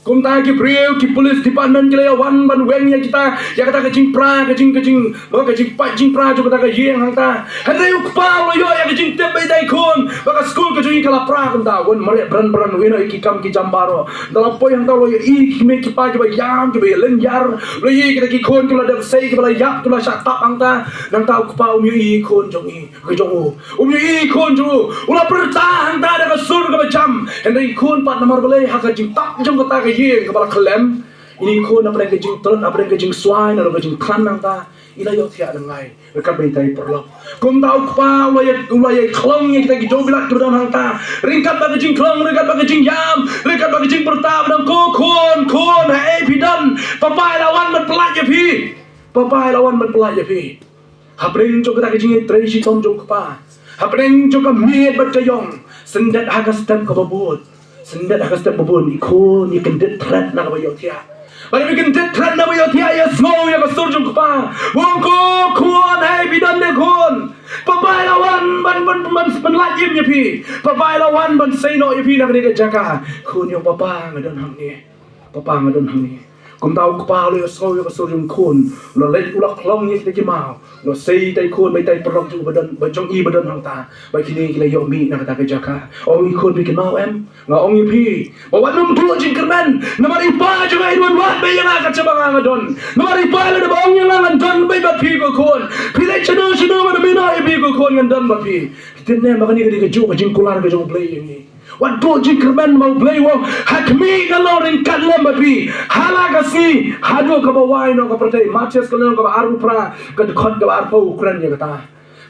Kumta ki briew, ki police department ki la ïa wan ban weng ïa kita, ïa kata ka jingpra, ka jing, ka jing, ba ka jingpait jingpra jong kata ka ïing hangta. Hynrei u kpa u la ïoh ïa ka jingtip bad ita i khun ba ka skul ka jong i ka la pra kumta. Wan mareh bran bran, u ïehnoh ïa ki kam ki jam baroh. Ynda la poi hangta u la ïohi ki kmie ki kpa kiba ïam, kiba ïalynñiar. U la ïohi kita ki khun kiba la dep sei, kiba la ïap, kiba la shah tap hangta. Nangta u kpa um ïohi i khun jong i. Ka jong u. Um ïohi i khun jong u. U la pyrta hangta da ka sur kaba jam. Hynrei i khun pat namar balei ha ka jingtap jong kata ka ïing kaba la khlem. Ine i khun hapdeng ka jingtlot, hapdeng ka jingswai, na ka jingkhlaiñ hangta. I la ïohthiah nangne. Ryngkat bad ita i paralok. Kumta u kpa u la ïa, u la ïa khlong ïa kita ki dewbilat kiba don hangta. Ryngkat bad ka jingkhlong, ryngkat bad ka jingïam, ryngkat bad ka jingpyrta ba dang, ko khun, khun, haei phi don. Papa i la wan ban pyllait ïa phi. Papa i la wan ban pyllait ïa phi. Hapdeng jong kata ka jingïatrei shitom jong u kpa. Hapdeng jong ka miet bad ka ïong. Syndet ha ka step kaba bud. Syndet ha ka step ba bud. I khun i kyndit thret na kaba ïohthiah. Bad i kyndit thret na kaba ïohthiah, i sngew ïa ka sur jong u kpa. Ong, ko khun, haei phi don de khun. Papa i la wan ban, ban, ban, ban lait im ïa phi. Papa i la wan ban sei noh ïa phi na kane ka jaka. Khun i ong, papa nga don hangne. Papa nga don hangne. Kumta u kpa u la ïohsngew ïa ka sur jong u khun. U la leit u la khlong ïa kita ki maw. U la sei ïa i khun bad ita i paralok jong u ba don, ba jong i ba don hangta. Ba kine ki la ïoh mih na kata ka jaka. Ong i khun, phi kynmaw em? Nga ong ïa phi ba wat nym duh jingkyrmen. Namar i pa jong nga in wan wad beit ïa nga kat shaba nga nga don. Namar i pa lada ba ong ïa nga ngan don beit bad phi ko khun. Phi leit shano shano ngan ym ïehnoh ïa phi ko khun, ngan don bad phi. Phi tip ne em ba kane ka dei kajuh ka jingkular ka jong U Blei ïa ngi. Wat duh jingkyrmen, ma U Blei u ong, ha khmih ngan long ryngkat lem bad phi ha la ka sngi haduh kaba wai noh ka pyrthei. Mathaios ka lynnong kaba arphew phra, ka dkhot kaba arphew u kren ïa kata.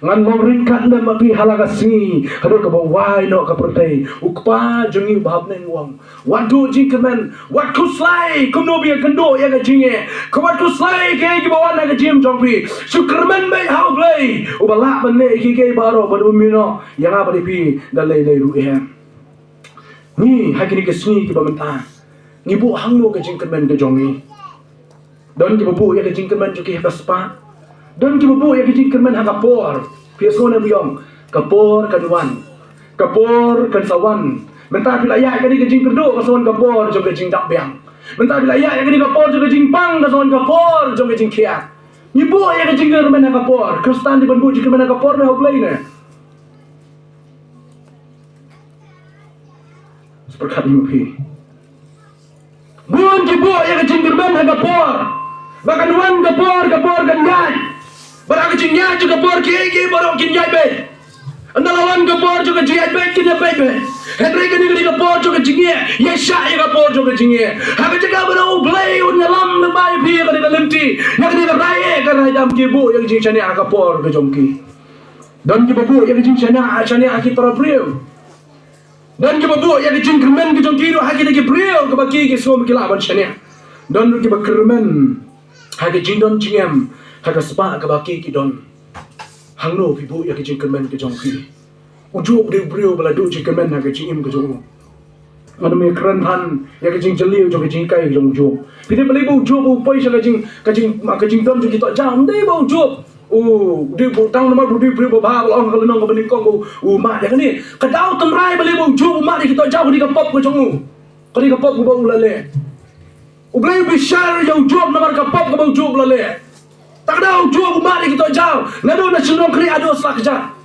Ngan long ryngkat lem bad phi ha la ka sngi haduh kaba wai noh ka pyrthei. U Kpa jong ngi uba ha bneng u ong, wat duh jingkyrmen, wat khuslai kumno ba ïakynduh ïa ka jingeh. Wat khuslai kiei kiba wan ha ka jingim jong phi. Shu kyrmen beit ha U Blei uba lah ban leh ïa kiei kiei baroh, bad um ïehnoh ïa nga bad ïa phi da lei lei ruh em. Ngi ha kine ki sngi kiba mynta, ngi buh hangno ka jingkyrmen ka jong ngi? Don kiba buh ïa ka jingkyrmen jong ki ha ka spah. Don kiba buh ïa ka jingkyrmen ha ka por. Phi sngew ne phi ong, ka por kan wan. Ka por kan sa wan. Mynta phi la ïaid ïa kane ka jingkyrduh, ka sa wan ka por jong ka jingdap biang. Mynta phi la ïaid ïa kane ka por jong ka jingpang, ka sa wan ka por jong ka jingkhiah. Ngi buh ïa ka jingkyrmen ha ka por. Khristan dei ban buh jingkyrmen ha ka por ne ha U Blei ne? Sa pyrkhat ïa phi. Bun ki buh ïa ka jingkyrmen ha ka por. Ba kan wan ka por, ka por kan ïaid. Bad ha ka jingïaid jong ka por, kiei kiei baroh kin ïaid beit. Ynda la wan ka por jong ka jingïaid beit, kin ïaid beit beit. Hynrei kane ka dei ka por jong ka jingeh. Ïa shah ïa ka por jong ka jingeh. Ha ka jaka ba U Blei un ïalam lyngba ïa phi ïa kane ka lynti, ïa kane ka rai eh ka rai dam, ki buh ïa ka jingshaniah ha ka por ka jong ki. Don kiba buh ïa ka jingshaniah, shaniah ha ki para briew. Don kiba buh ïa ka jingkyrmen ka jong ki ruh ha kita ki briew kaba ki, ki sngew ba ki lah ban shaniah. Don ruh kiba kyrmen ha ka jingdon jingem ha ka spah kaba ki, ki don. Hangno phi buh ïa ka jingkyrmen ka jong phi? U Job u dei u briew ba la duh jingkyrmen ha ka jingim ka jong u. Ngan ym ïakren than ïa ka jingjylliew jong ka jinghikai jong u Job. Phi tip balei ba u Job u poi sha ka jing, ka jing, ka jingdon jong ki tohjaw? Ym dei ba u Job u dei ba, tang namar ba u dei u briew ba bha, ba la ong ha ka lynnong kaba nyngkong ba u mad ïa kane. Ka daw tynrai balei ba u Job u mad ïa ki tohjaw, ka dei ka pop ka jong u. Ka dei ka pop kaba u la leh. U Blei u bishar ïa u Job namar ka pop kaba u Job u la leh. Te ka daw u Job u mad ïa ki tohjaw. Naduh na shynrong khlieh haduh sla kjat.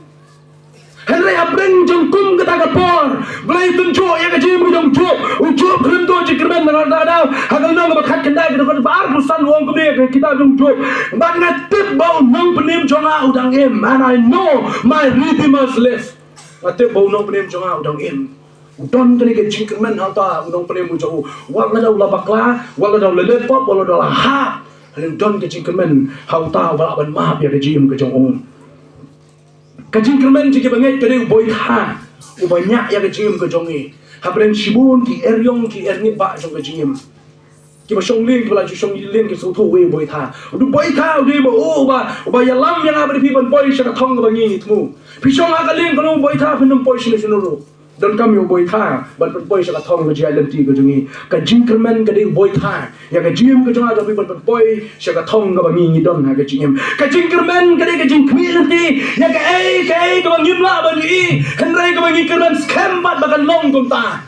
Hynrei hapdeng jong kum kata ka por, Blei u tynjuh ïa ka jingim ka jong u Job. U Job khlem duh jingkyrmen, na kata ka daw ha ka lynnong kaba khatkhyndai, ka dkhot ba arphew san, u ong kumne ha ka kitab jong u Job: Bad nga tip ba u nongpynim jong nga u dang im, and I know my Redeemer lives. Nga tip ba u nongpynim jong nga u dang im. U don kane ka jingkyrmen ha uta u nongpynim u jong u. Wat lada u la bakla, wat lada u la leh pop, wat lada u la hap, hynrei u don ka jingkyrmen ha uta uba lah ban map ïa ka jingim ka jong u. Ka jingkyrmen jong kiba ngeit ka dei u boitha uba ñiah ïa ka jingim ka jong ngi. Hapdeng shibun ki eriong ki erngiet bah jong ka jingim, kiba shong lieng, kiba la ju shong lieng ki sngewthuh uei u boitha. U dei u boitha, u dei ba, u ba, uba ïalam ïa nga bad ïa phi ban poi sha ka thong kaba ngi, ngi thmu. Phi shong ha ka lieng kano u boitha, phin ym poi shano shano ruh. Donkam ïa u boitha ban pynpoi sha ka thong ka jingïaid lynti ka jong ngi. Ka jingkyrmen ka dei u boitha ïa ka jingim ka jong nga jong phi ban pynpoi sha ka thong kaba ngi, ngi don ha ka jingim. Ka jingkyrmen ka dei ka jingkhmih lynti ïa kaei kaei kaba ngim lah ban ïohi, hynrei kaba ngi kyrmen skhem pat ba kan long kumta.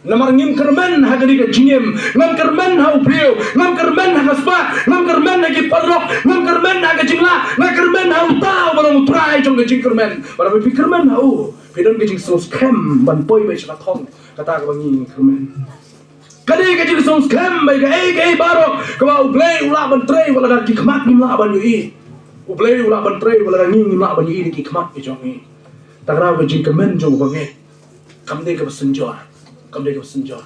Namar ngim kyrmen ha kane ka jingim, ngam kyrmen ha u briew, ngam kyrmen ha ka spah, ngam kyrmen ha ki paralok, ngam kyrmen ha ka jinglah, nga kyrmen ha uta uba long u Trai jong ka jingkyrmen. Bad haba phi kyrmen ha u, phi don ka jingsngewskhem ban poi beit sha ka thong kata kaba ngi, ngi kyrmen. Ka dei ka jingsngewskhem ba kaei kaei baroh kaba U Blei u lah ban trei, wat lada ki khmat ngim lah ban ïohi. U Blei u lah ban trei wat lada ngi ngim lah ban ïohi da ki khmat ki jong ngi. Te ka daw ka jingkmen jong u bangeit kam dei kaba synjor, kam dei kaba synjor.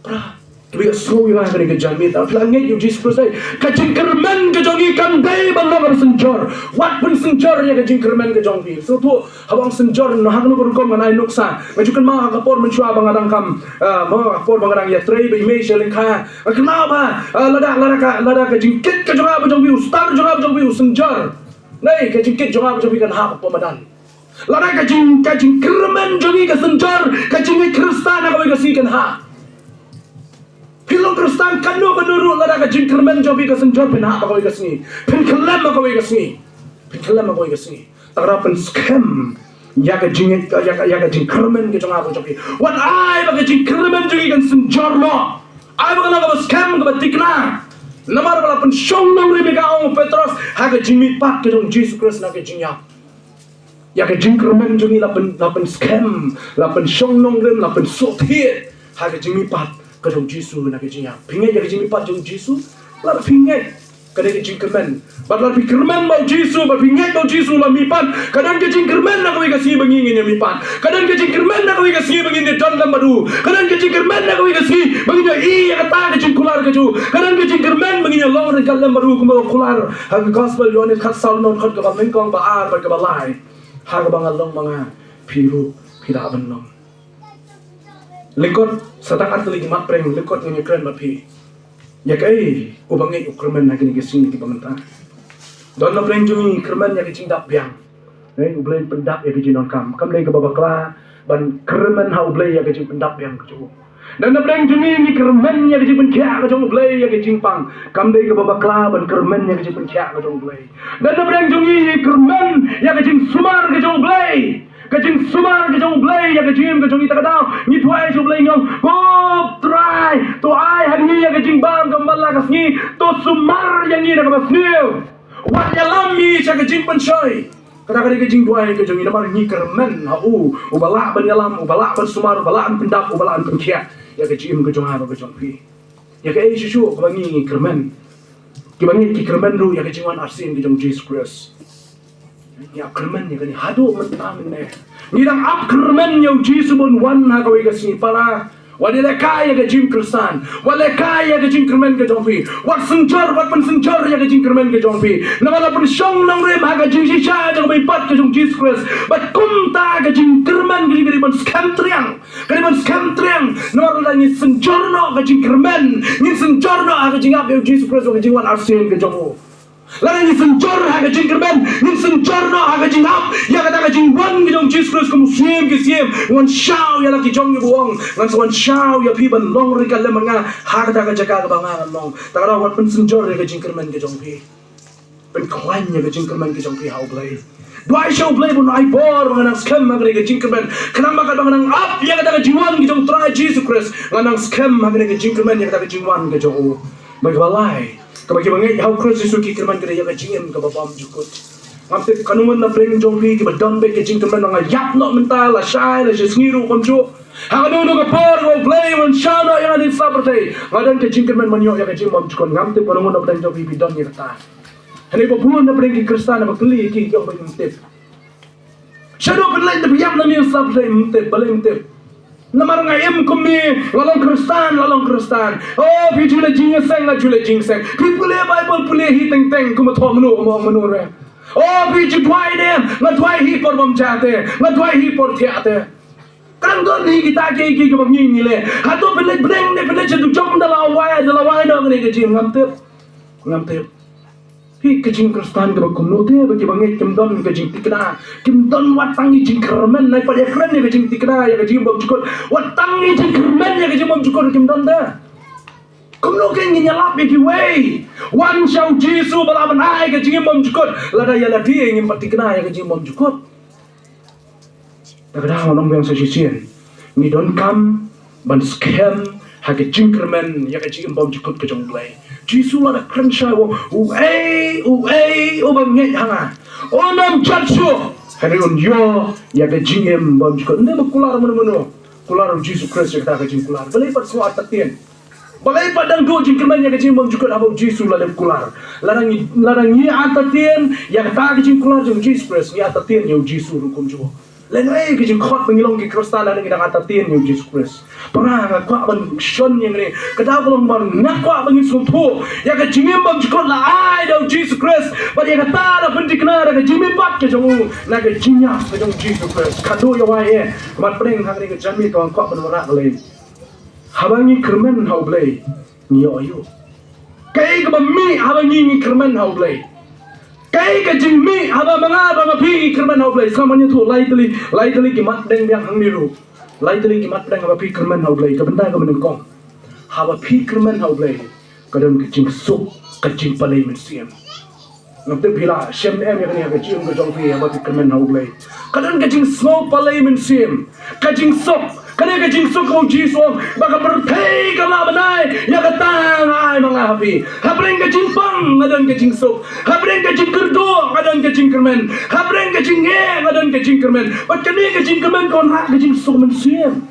Para, to ïohsngew ïa nga ha kane ka janmiet, phi la ngeit ïa u Jisu Khrist, ka jingkyrmen ka jong ngi kam dei ban long kaba synjor. Wat pynsynjor ïa ka jingkyrmen ka jong phi. Sngewthuh, haba ong synjor, ha kano ka rukom ngan ai nuksa. Nga ju kynmaw ha ka por mynshuwa ba nga dang kham, ah, ha ka por ba nga dang ïatrei bad i mei sha lyngkha. Nga kynmaw ba, ah, lada, lada ka, lada ka jingkit ka jong nga bad jong phi, u star jong nga bad jong phi u synjor, ne ka jingkit jong nga bad jong phi kan hap hapoh madan. Lada ka jing, ka jingkyrmen jong ngi ka synjor, ka jingngeit Khristan ha kawei ka sngi kan hap. Phi long Khristan kano kano ruh, lada ka jingkyrmen jong phi ka synjor, phin hap ha kawei ka sngi. Phin khyllem ha kawei ka sngi. Phin khyllem ha kawei ka sngi. Te ka daw pynskhem ïa ka jingngeit, ïa ka, ïa ka jingkyrmen ka jong nga bad jong phi. Wat ai ba ka jingkyrmen jong ngi kan synjor noh. Ai ba kan long kaba skhem, kaba thikna. Namar ba la pynshong nongrim ïa ka, ong u Petros, ha ka jingmihpat ka jong u Jisu Khrist na ka jingïap. Ïa ka jingkyrmen jong ngi la pyn, la pynskhem, la pynshong nongrim, la pynsuk thied ha ka jingmihpat ka jong u Jisu na ka jingïap. Phi ngeit ïa ka jingmihpat jong u Jisu? Lada phi ngeit, ka dei ka jingkyrmen. Bad lada phi kyrmen ba u Jisu, bad phi ngeit ba u Jisu u la mihpat, ka don ka jingkyrmen ha kawei ka sngi ba ngi ngin ïa mihpat. Ka don ka jingkyrmen ha kawei ka sngi ba ngin ïa don lem bad u. Ka don ka jingkyrmen ha kawei ka sngi ba ngin ïohi ïa kata ka jingkular ka jong u. Ka don ka jingkyrmen ba ngin ïa long ryngkat lem bad u, kumba la kular ha ka Gospel Ïoannis khatsaw, lynnong dkhot kaba nyngkong, ba ar bad kaba lai: Ha kaba nga long ma nga, phi ruh phi lah ban long. Lyngkot, sa tang ar tylli ki mat pyrshang, lyngkot ngan ïakren bad phi ïa kaei u bangeit u kyrmen ha kine ki sngi kiba mynta. Don napdeng jong ngi kyrmen ïa ka jingdap biang. Eh, U Blei un pyndap ïa ka jingdonkam. Kam dei kaba bakla ban kyrmen ha U Blei ïa ka jingpyndap biang ka jong u. Don napdeng jong ngi ngi kyrmen ïa ka jingpynkhiah ka jong U Blei ïa ka jingpang. Kam dei kaba bakla ban kyrmen ïa ka jingpynkhiah ka jong U Blei. Don napdeng jong ngi ngi kyrmen ïa ka jingsumar ka jong U Blei. Ka jingsumar ka jong U Blei ïa ka jingim ka jong ngi, ta ka daw ngi duwai sha U Blei, ngi ong, ko Trai, to ai ha ngi ïa ka jingbam kaba man la ka sngi, to sumar ïa ngi da kaba sniew. Wat ïalam ïa ngi sha ka jingpynshoi. Kata ka dei ka jingduwai ka jong ngi namar ngi kyrmen ha u, uba lah ban ïalam, uba lah ban sumar, uba lah ban pyndap, uba lah ban pynkhiah ïa ka jingim ka jong nga bad ka jong phi. Ïa kaei shisha kaba ngi kyrmen? Kiba ngeit ki kyrmen ruh ïa ka jingwan arsien ka jong Jisu Khrist. Ngi ap kyrmen ïa kane haduh mynta mynne. Ngi dang ap kyrmen ïa u Jisu ban wan ha kawei ka sngi para. Wat ïalehkai ïa ka jingim Khristan. Wat lehkai ïa ka jingkyrmen ka jong phi. Wat synjor, wat pynsynjor ïa ka jingkyrmen ka jong phi. Namar la pynshong nongrim ha ka jingshisha jong ka maipat ka jong Jisu Khrist. Bad kumta ka jingkyrmen ka jong phi ka dei ban skhem triang. Ka dei ban skhem triang. Namar lada ngi synjor noh ka jingkyrmen, ngin synjor noh ha ka jingap ïa u Jisu Khrist, ka jingwan arsien ka jong u. Lada ngi synjor ha ka jingkyrmen, ngin synjor noh ha ka jingap ïa kata ka jingwan ka jong u Jisu Khrist kum u Syiem ki syiem. Ngan shaw ïa la ki jong ngi ba ong, ngan sa wan shaw ïa phi ban long ryngkat lem bad nga ha kata ka jaka kaba nga ngan long. Ta ka daw wat pynsynjor ïa ka jingkyrmen ka jong phi. Pynkhlaiñ ïa ka jingkyrmen ka jong phi ha U Blei. Duwai sha U Blei ban ai bor ba nga nang skhem ha kane ka jingkyrmen. Khnang ba katba nga nang ap ïa kata ka jingwan ka jong u Trai Jisu Khrist, nga nang skhem ha kane ka jingkyrmen ïa kata ka jingwan ka jong u. Bad kaba lai, kaba kiba ngeit ha u Khrist Jisu ki kyrmen ka dei ïa ka jingim kaba bymjukut. Ngam tip kano ngut na pdeng jong phi kiba don beit ka jingkyrmen ba nga ïap noh mynta, lashai, lashai sngi ruh kumjuh. Ha kano kano ka por ba U Blei un shaw noh ïa nga na ka pyrthei, nga don ka jingkyrmen ban ïoh ïa ka jingbymjukut. Ngam tip kano ngut na pdeng jong phi ba don ïa kata. Hangne ba bun na pdeng ki Khristan ba kylli ki, ki ong ba ym tip. Shaduh phi leit na phi ïap na ka pyrthei, ym tip, balei ym tip? Namar nga im kum me, nga long Khristan, nga long Khristan. Oh, phi ju leit jingïaseng, nga ju leit jingïaseng. Phi pule Baibl, pule hi teng teng, kumba thoh mynno, kumba ong mynno re. Oh, phi ju duwai ne, nga duwai hi por bym ja te, nga duwai hi por thiah te. Ka dang don hi kita kiei kiei kiba ngi ngi leh. Hato phi leit bneng ne phi leit sha dujok da la wai, da la wai noh kane ka jingim, ngam tip. Ngam tip. Phi ka jingim Khristan kaba kumno te, ba kiba ngeit kim don ka jingthikna, kim don wat tang i jingkyrmen, nai pat ïakren ïa ka jingthikna, ïa ka jingbymjukut, wat tang i jingkyrmen ïa ka jingbymjukut kim don te. Kumno kein ngin ïalap ïa kiwei? Wan sha u Jisu ba lah ban ai ka jingbymjukut, lada ïa lade ngim pat thikna ïa ka jingbymjukut. Ta ka daw ngan ong biang sa shisien, ngi donkam ban skhem ha ka jingkyrmen ïa ka jingbymjukut ka jong U Blei. Jisu la da kren shai u ong, uei uei uba ngeit ha nga, un ym jot shuh, hynrei un ïoh ïa ka jingim bymjukut. Ym dei ba kular mano mano, kular u Jisu Khrist ïa kata ka jingkular. Balei pat sngewbha artatien? Balei pat dang duh jingkyrmen ïa ka jingbymjukut haba u Jisu la dep kular? Lada ngi, lada ngi artatien ïa kata ka jingkular jong u Jisu Khrist, ngi artatien ïa u Jisu ruh kumjuh. Lehnohei ka jingkhot ba ngi long ki Khristan lada ngi dang artatien ïa u Jisu Khrist? Para, nga kwah ban shon ïa kane. Ka daw ka long ba nga kwah ba ngin sngewthuh ïa ka jingbymjukut la ai da u Jisu Khrist, bad ïa kata la pynthikna da ka jingmihpat ka jong u na ka jingïap ka jong u Jisu Khrist. Khadduh ïa wai eh, mat pdeng ha kane ka janmiet nga kwah ban wanrah balei. Haba ngi kyrmen ha U Blei, ngi ïoh aïu? Kaei kaba mih haba ngi ngi kyrmen ha U Blei? Kaei ka jingmih haba ma nga bad ma phi ngi kyrmen ha U Blei? Sngap, ngan ïathuh lai tylli, lai tylli ki mat pdeng biang hangne ruh. Lai tylli ki mat pdeng haba phi kyrmen ha U Blei, ka bynta kaba nyngkong. Haba phi kyrmen ha U Blei, ka don ka jingsuk, ka jingpalei mynsiem. Ngam tip phi la shem em ïa kane ha ka jingim ka jong phi haba phi kyrmen ha U Blei. Ka don ka jingsngew palei mynsiem, ka jingsuk. Kane ka jingsuk kaba u Jisu u ong ba ka pyrthei kam lah ban ai ïa kata nga ai ma nga ha phi. Hapdeng ka jingpang nga don ka jingsuk. Hapdeng ka jingkyrduh nga don ka jingkyrmen. Hapdeng ka jingeh nga don ka jingkyrmen. Bad kane ka jingkyrmen ka wanrah ka jingsuk mynsiem.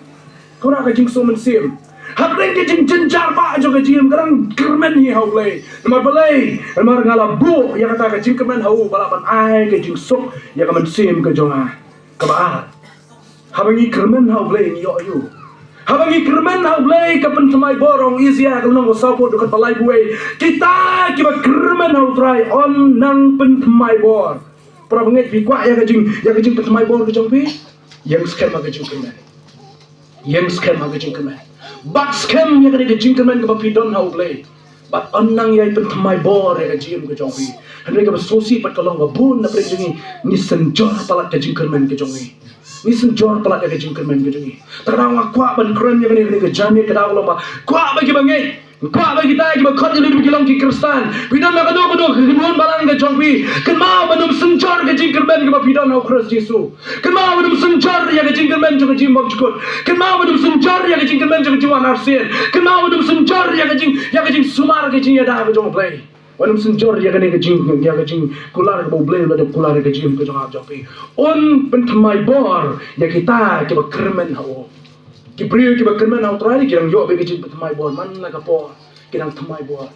Ka wanrah ka jingsuk mynsiem. Hapdeng ka jingjynjar ba jong ka jingim, ka dang kyrmen hi ha U Blei. Namar balei? Namar nga la buh ïa kata ka jingkyrmen ha u ba lah ban ai ka jingsuk ïa ka mynsiem ka jong nga. Kaba ar, haba ngi kyrmen ha U Blei ngi ïoh aïu? Haba ngi kyrmen ha U Blei, ka pynthymmai bor, ong Isaïah ka lynnong ba sawphew, dkhot ba laiphew wei. Kita kiba kyrmen ha U Trai yn nang pynthymmai bor. Para bangeit, phi kwah ïa ka jing, ïa ka jingpynthymmai bor ka jong phi? Ïeng skhem ha ka jingkyrmen. Ïeng skhem ha ka jingkyrmen. Bat skhem ïa kane ka jingkyrmen kaba phi don ha U Blei. Bad yn nang ïai pynthymmai bor ïa ka jingim ka jong phi. Hynrei kaba sngewsih pat ka long ba bun na pdeng jong ngi, ngi synjor palat ka jingkyrmen ka jong ngi. Ngi synjor palat ïa ka jingkyrmen ka jong ngi. Ta ka daw nga kwah ban kren ïa kane, kane ka janmiet, ka daw ka long ba kwah ba kiba ngeit Kwah ba kita kiba khot ïa lade ba ki long ki Khristan, phi don ha kano kano ka kynhun balang ka jong phi, kynmaw ban ym synjor ka jingkyrmen kaba phi don ha u Khrist Jisu. Kynmaw ban ym synjor ïa ka jingkyrmen jong ka jingbymjukut. Kynmaw ban ym synjor ïa ka jingkyrmen jong ka jingwan arsien. Kynmaw ban ym synjor ïa ka jing, ïa ka jingsumar ka jingïada ka jong U Blei. Ban ym synjor ïa kane ka jing, ïa ka jingkular kaba U Blei u la dep kular ïa ka jingim ka jong nga jong phi. Un pynthymmai bor ïa kita kiba kyrmen ha u. Ki briew kiba kyrmen ha U Trai ki dang ïoh beit ka jingpynthymmai bor man la ka por. Ki dang thymmai bor.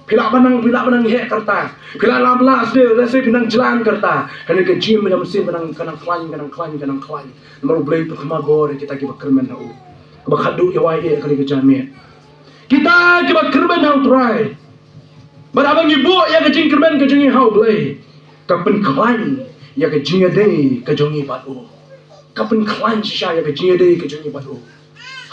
Phi lah ban nang, phi lah ban nang heh ka rta. Phi lah, lah, lah sdang, lehse phi nang jlan ka rta. Kane ka jingim ka jong u Mynsiem ka nang, ka nang khlaiñ, ka nang khlaiñ, ka nang khlaiñ. Namar U Blei u pynthymmai bor ïa kita kiba kyrmen ha u. Kaba khatduh, ïa wai ïa kane ka janmiet, kita kiba kyrmen ha U Trai, bad haba ngi buh ïa ka jingkyrmen ka jong ngi ha U Blei, ka pynkhlaiñ ïa ka jingïadei ka jong ngi bad u. Ka pynkhlaiñ shisha ïa ka jingïadei ka jong ngi bad u.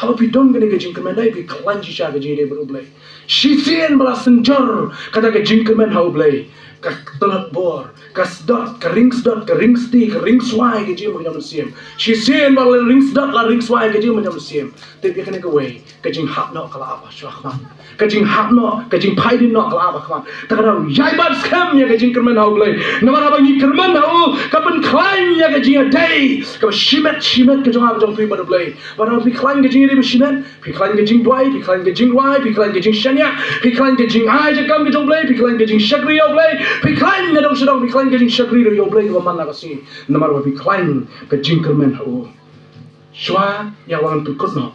Haba phi don kane ka jingkyrmen, dei phi khlaiñ shisha ka jingïadei bad U Blei. Shisien ba la synjor kata ka jingkyrmen ha U Blei, ka tlot bor, ka sdot, ka ring sdot, ka ring sti, ka ring swai ka jingim ka jong u Mynsiem. Shisien ba la ring sdot, la ring swai ka jingim ka jong u Mynsiem, tip ïa kane kawei, ka jinghap noh ka la ap ha shwa khmat. Ka jinghap noh, ka jingphaidien noh ka la ap ha khmat. Te ka dang ïai bat skhem ïa ka jingkyrmen ha U Blei. Namar haba ngi kyrmen ha u, ka pynkhlaiñ ïa ka jingïadei kaba shimet shimet ka jong nga ka jong phi bad U Blei. Bad haba phi khlaiñ ka jingïadei ba shimet, phi khlaiñ ka jingduwai, phi khlaiñ ka jingrwai, phi khlaiñ ka jingshaniah, phi khlaiñ ka jingai jingkam ka jong U Blei, phi khlaiñ ka jingshakri ïa U Blei, phi khlaiñ nadong shadong, phi khlaiñ ka jingshakri ïa U Blei kaba man la ka sngi. Namar ba phi khlaiñ ka jingkyrmen ha u. Shuwa ïa wan pynkut noh,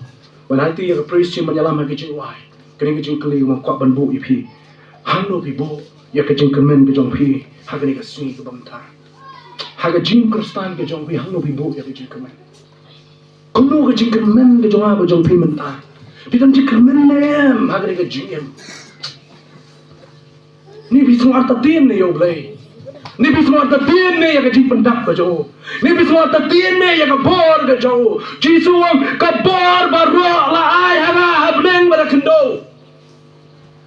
wan aiti ïa ka praise team ban ïalam ha ka jingduwai, kane ka jingkylli nga kwah ban buh ïa phi. Hangno phi buh ïa ka jingkyrmen ka jong phi ha kane ka sngi kaba mynta? Ha ka jingim Khristan ka jong phi, hangno phi buh ïa ka jingkyrmen? Kumno ka jingkyrmen ka jong nga ka jong phi mynta? Phi don jingkyrmen ne em ha kane ka jingim? Ne phi sngew artatien ne ïa U Blei? Ne phi sngew artatien ne ïa ka jingpyndap ka jong u? Ne phi sngew artatien ne ïa ka bor ka jong u? Jisu u ong, ka bor baroh la ai ha nga ha bneng bad ha khyndew.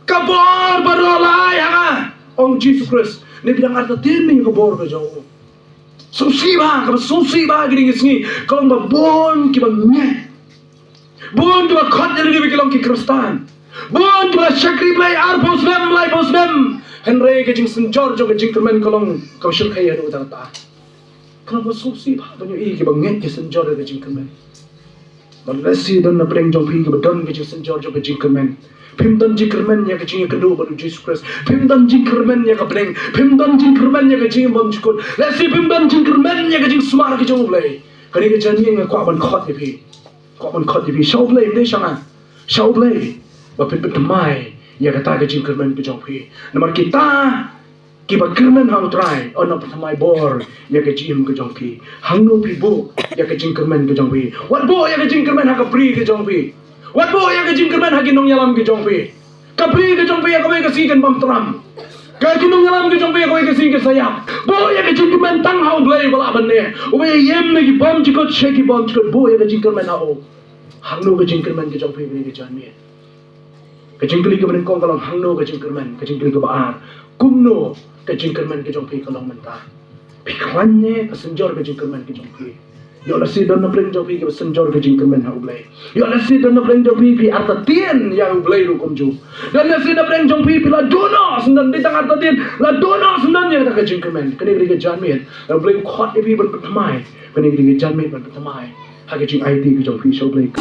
Ka bor baroh la ai ha nga, ong Jisu Khrist. Ne phi dang artatien ne ïa ka bor ka jong u? Sngewsih bha, kaba sngewsih bha kine ki sngi ka long ba bun kiba ngeit, bun kiba khot ïa lade ba ki long ki Khristan, bun kiba la shakri Blei arphew snem, laiphew snem, hynrei ka jingsynjor jong ka jingkyrmen ka long kaba shyrkhei haduh katta katta. Ka long ba sngewsih bha ban ïohi kiba ngeit ki synjor ïa ka jingkyrmen. Bad lehse don na pdeng jong phi kiba don ka jingsynjor jong ka jingkyrmen. Phim don jingkyrmen ïa ka jingïakynduh bad u Jisu Khrist. Phim don jingkyrmen ïa ka bneng. Phim don jingkyrmen ïa ka jingbymjukut. Lehse phim don jingkyrmen ïa ka jingsumar ka jong U Blei. Kane ka janmiet nga kwah ban khot ïa phi. Kwah ban khot ïa phi sha U Blei, ym dei sha nga. Sha U Blei. Ba phin pynthymmai ïa kata ka jingkyrmen ka jong phi. Namar kita kiba kyrmen ha U Trai yn nang pynthymmai bor ïa ka jingim ka jong phi. Hangno phi buh ïa ka jingkyrmen ka jong phi? Wat buh ïa ka jingkyrmen ha ka bri ka jong phi. Wat buh ïa ka jingkyrmen ha ki nongïalam ka jong phi. Ka bri ka jong phi ha kawei ka sngi kan bam tram. Ka ki nongïalam ka jong phi ha kawei ka sngi kan sa ïap. Buh ïa ka jingkyrmen tang ha U Blei ba lah ban neh, uba ïaïem na ki bymjukut sha ki bymjukut. Buh ïa ka jingkyrmen ha u. Hangno ka jingkyrmen ka jong phi kane ka janmiet? Ka jingkylli kaba nyngkong ka long hangno ka jingkyrmen, ka jingkylli kaba ar, kumno ka jingkyrmen ka jong phi ka long mynta? Phi khlaiñ ne ka synjor ka jingkyrmen ka jong phi? Ïoh lehse don na pdeng jong phi kiba synjor ka jingkyrmen ha U Blei. Ïoh lehse don na pdeng jong phi phi artatien ïa U Blei ruh kumjuh. Don lehse na pdeng jong phi phi la duh noh syndon, dei tang artatien, la duh noh syndon ïa kata ka jingkyrmen. Kane ka dei ka janmiet U Blei u khot ïa phi ban pynthymmai. Kane ka dei ka janmiet ban pynthymmai ha ka jingaiti ka jong phi sha U Blei.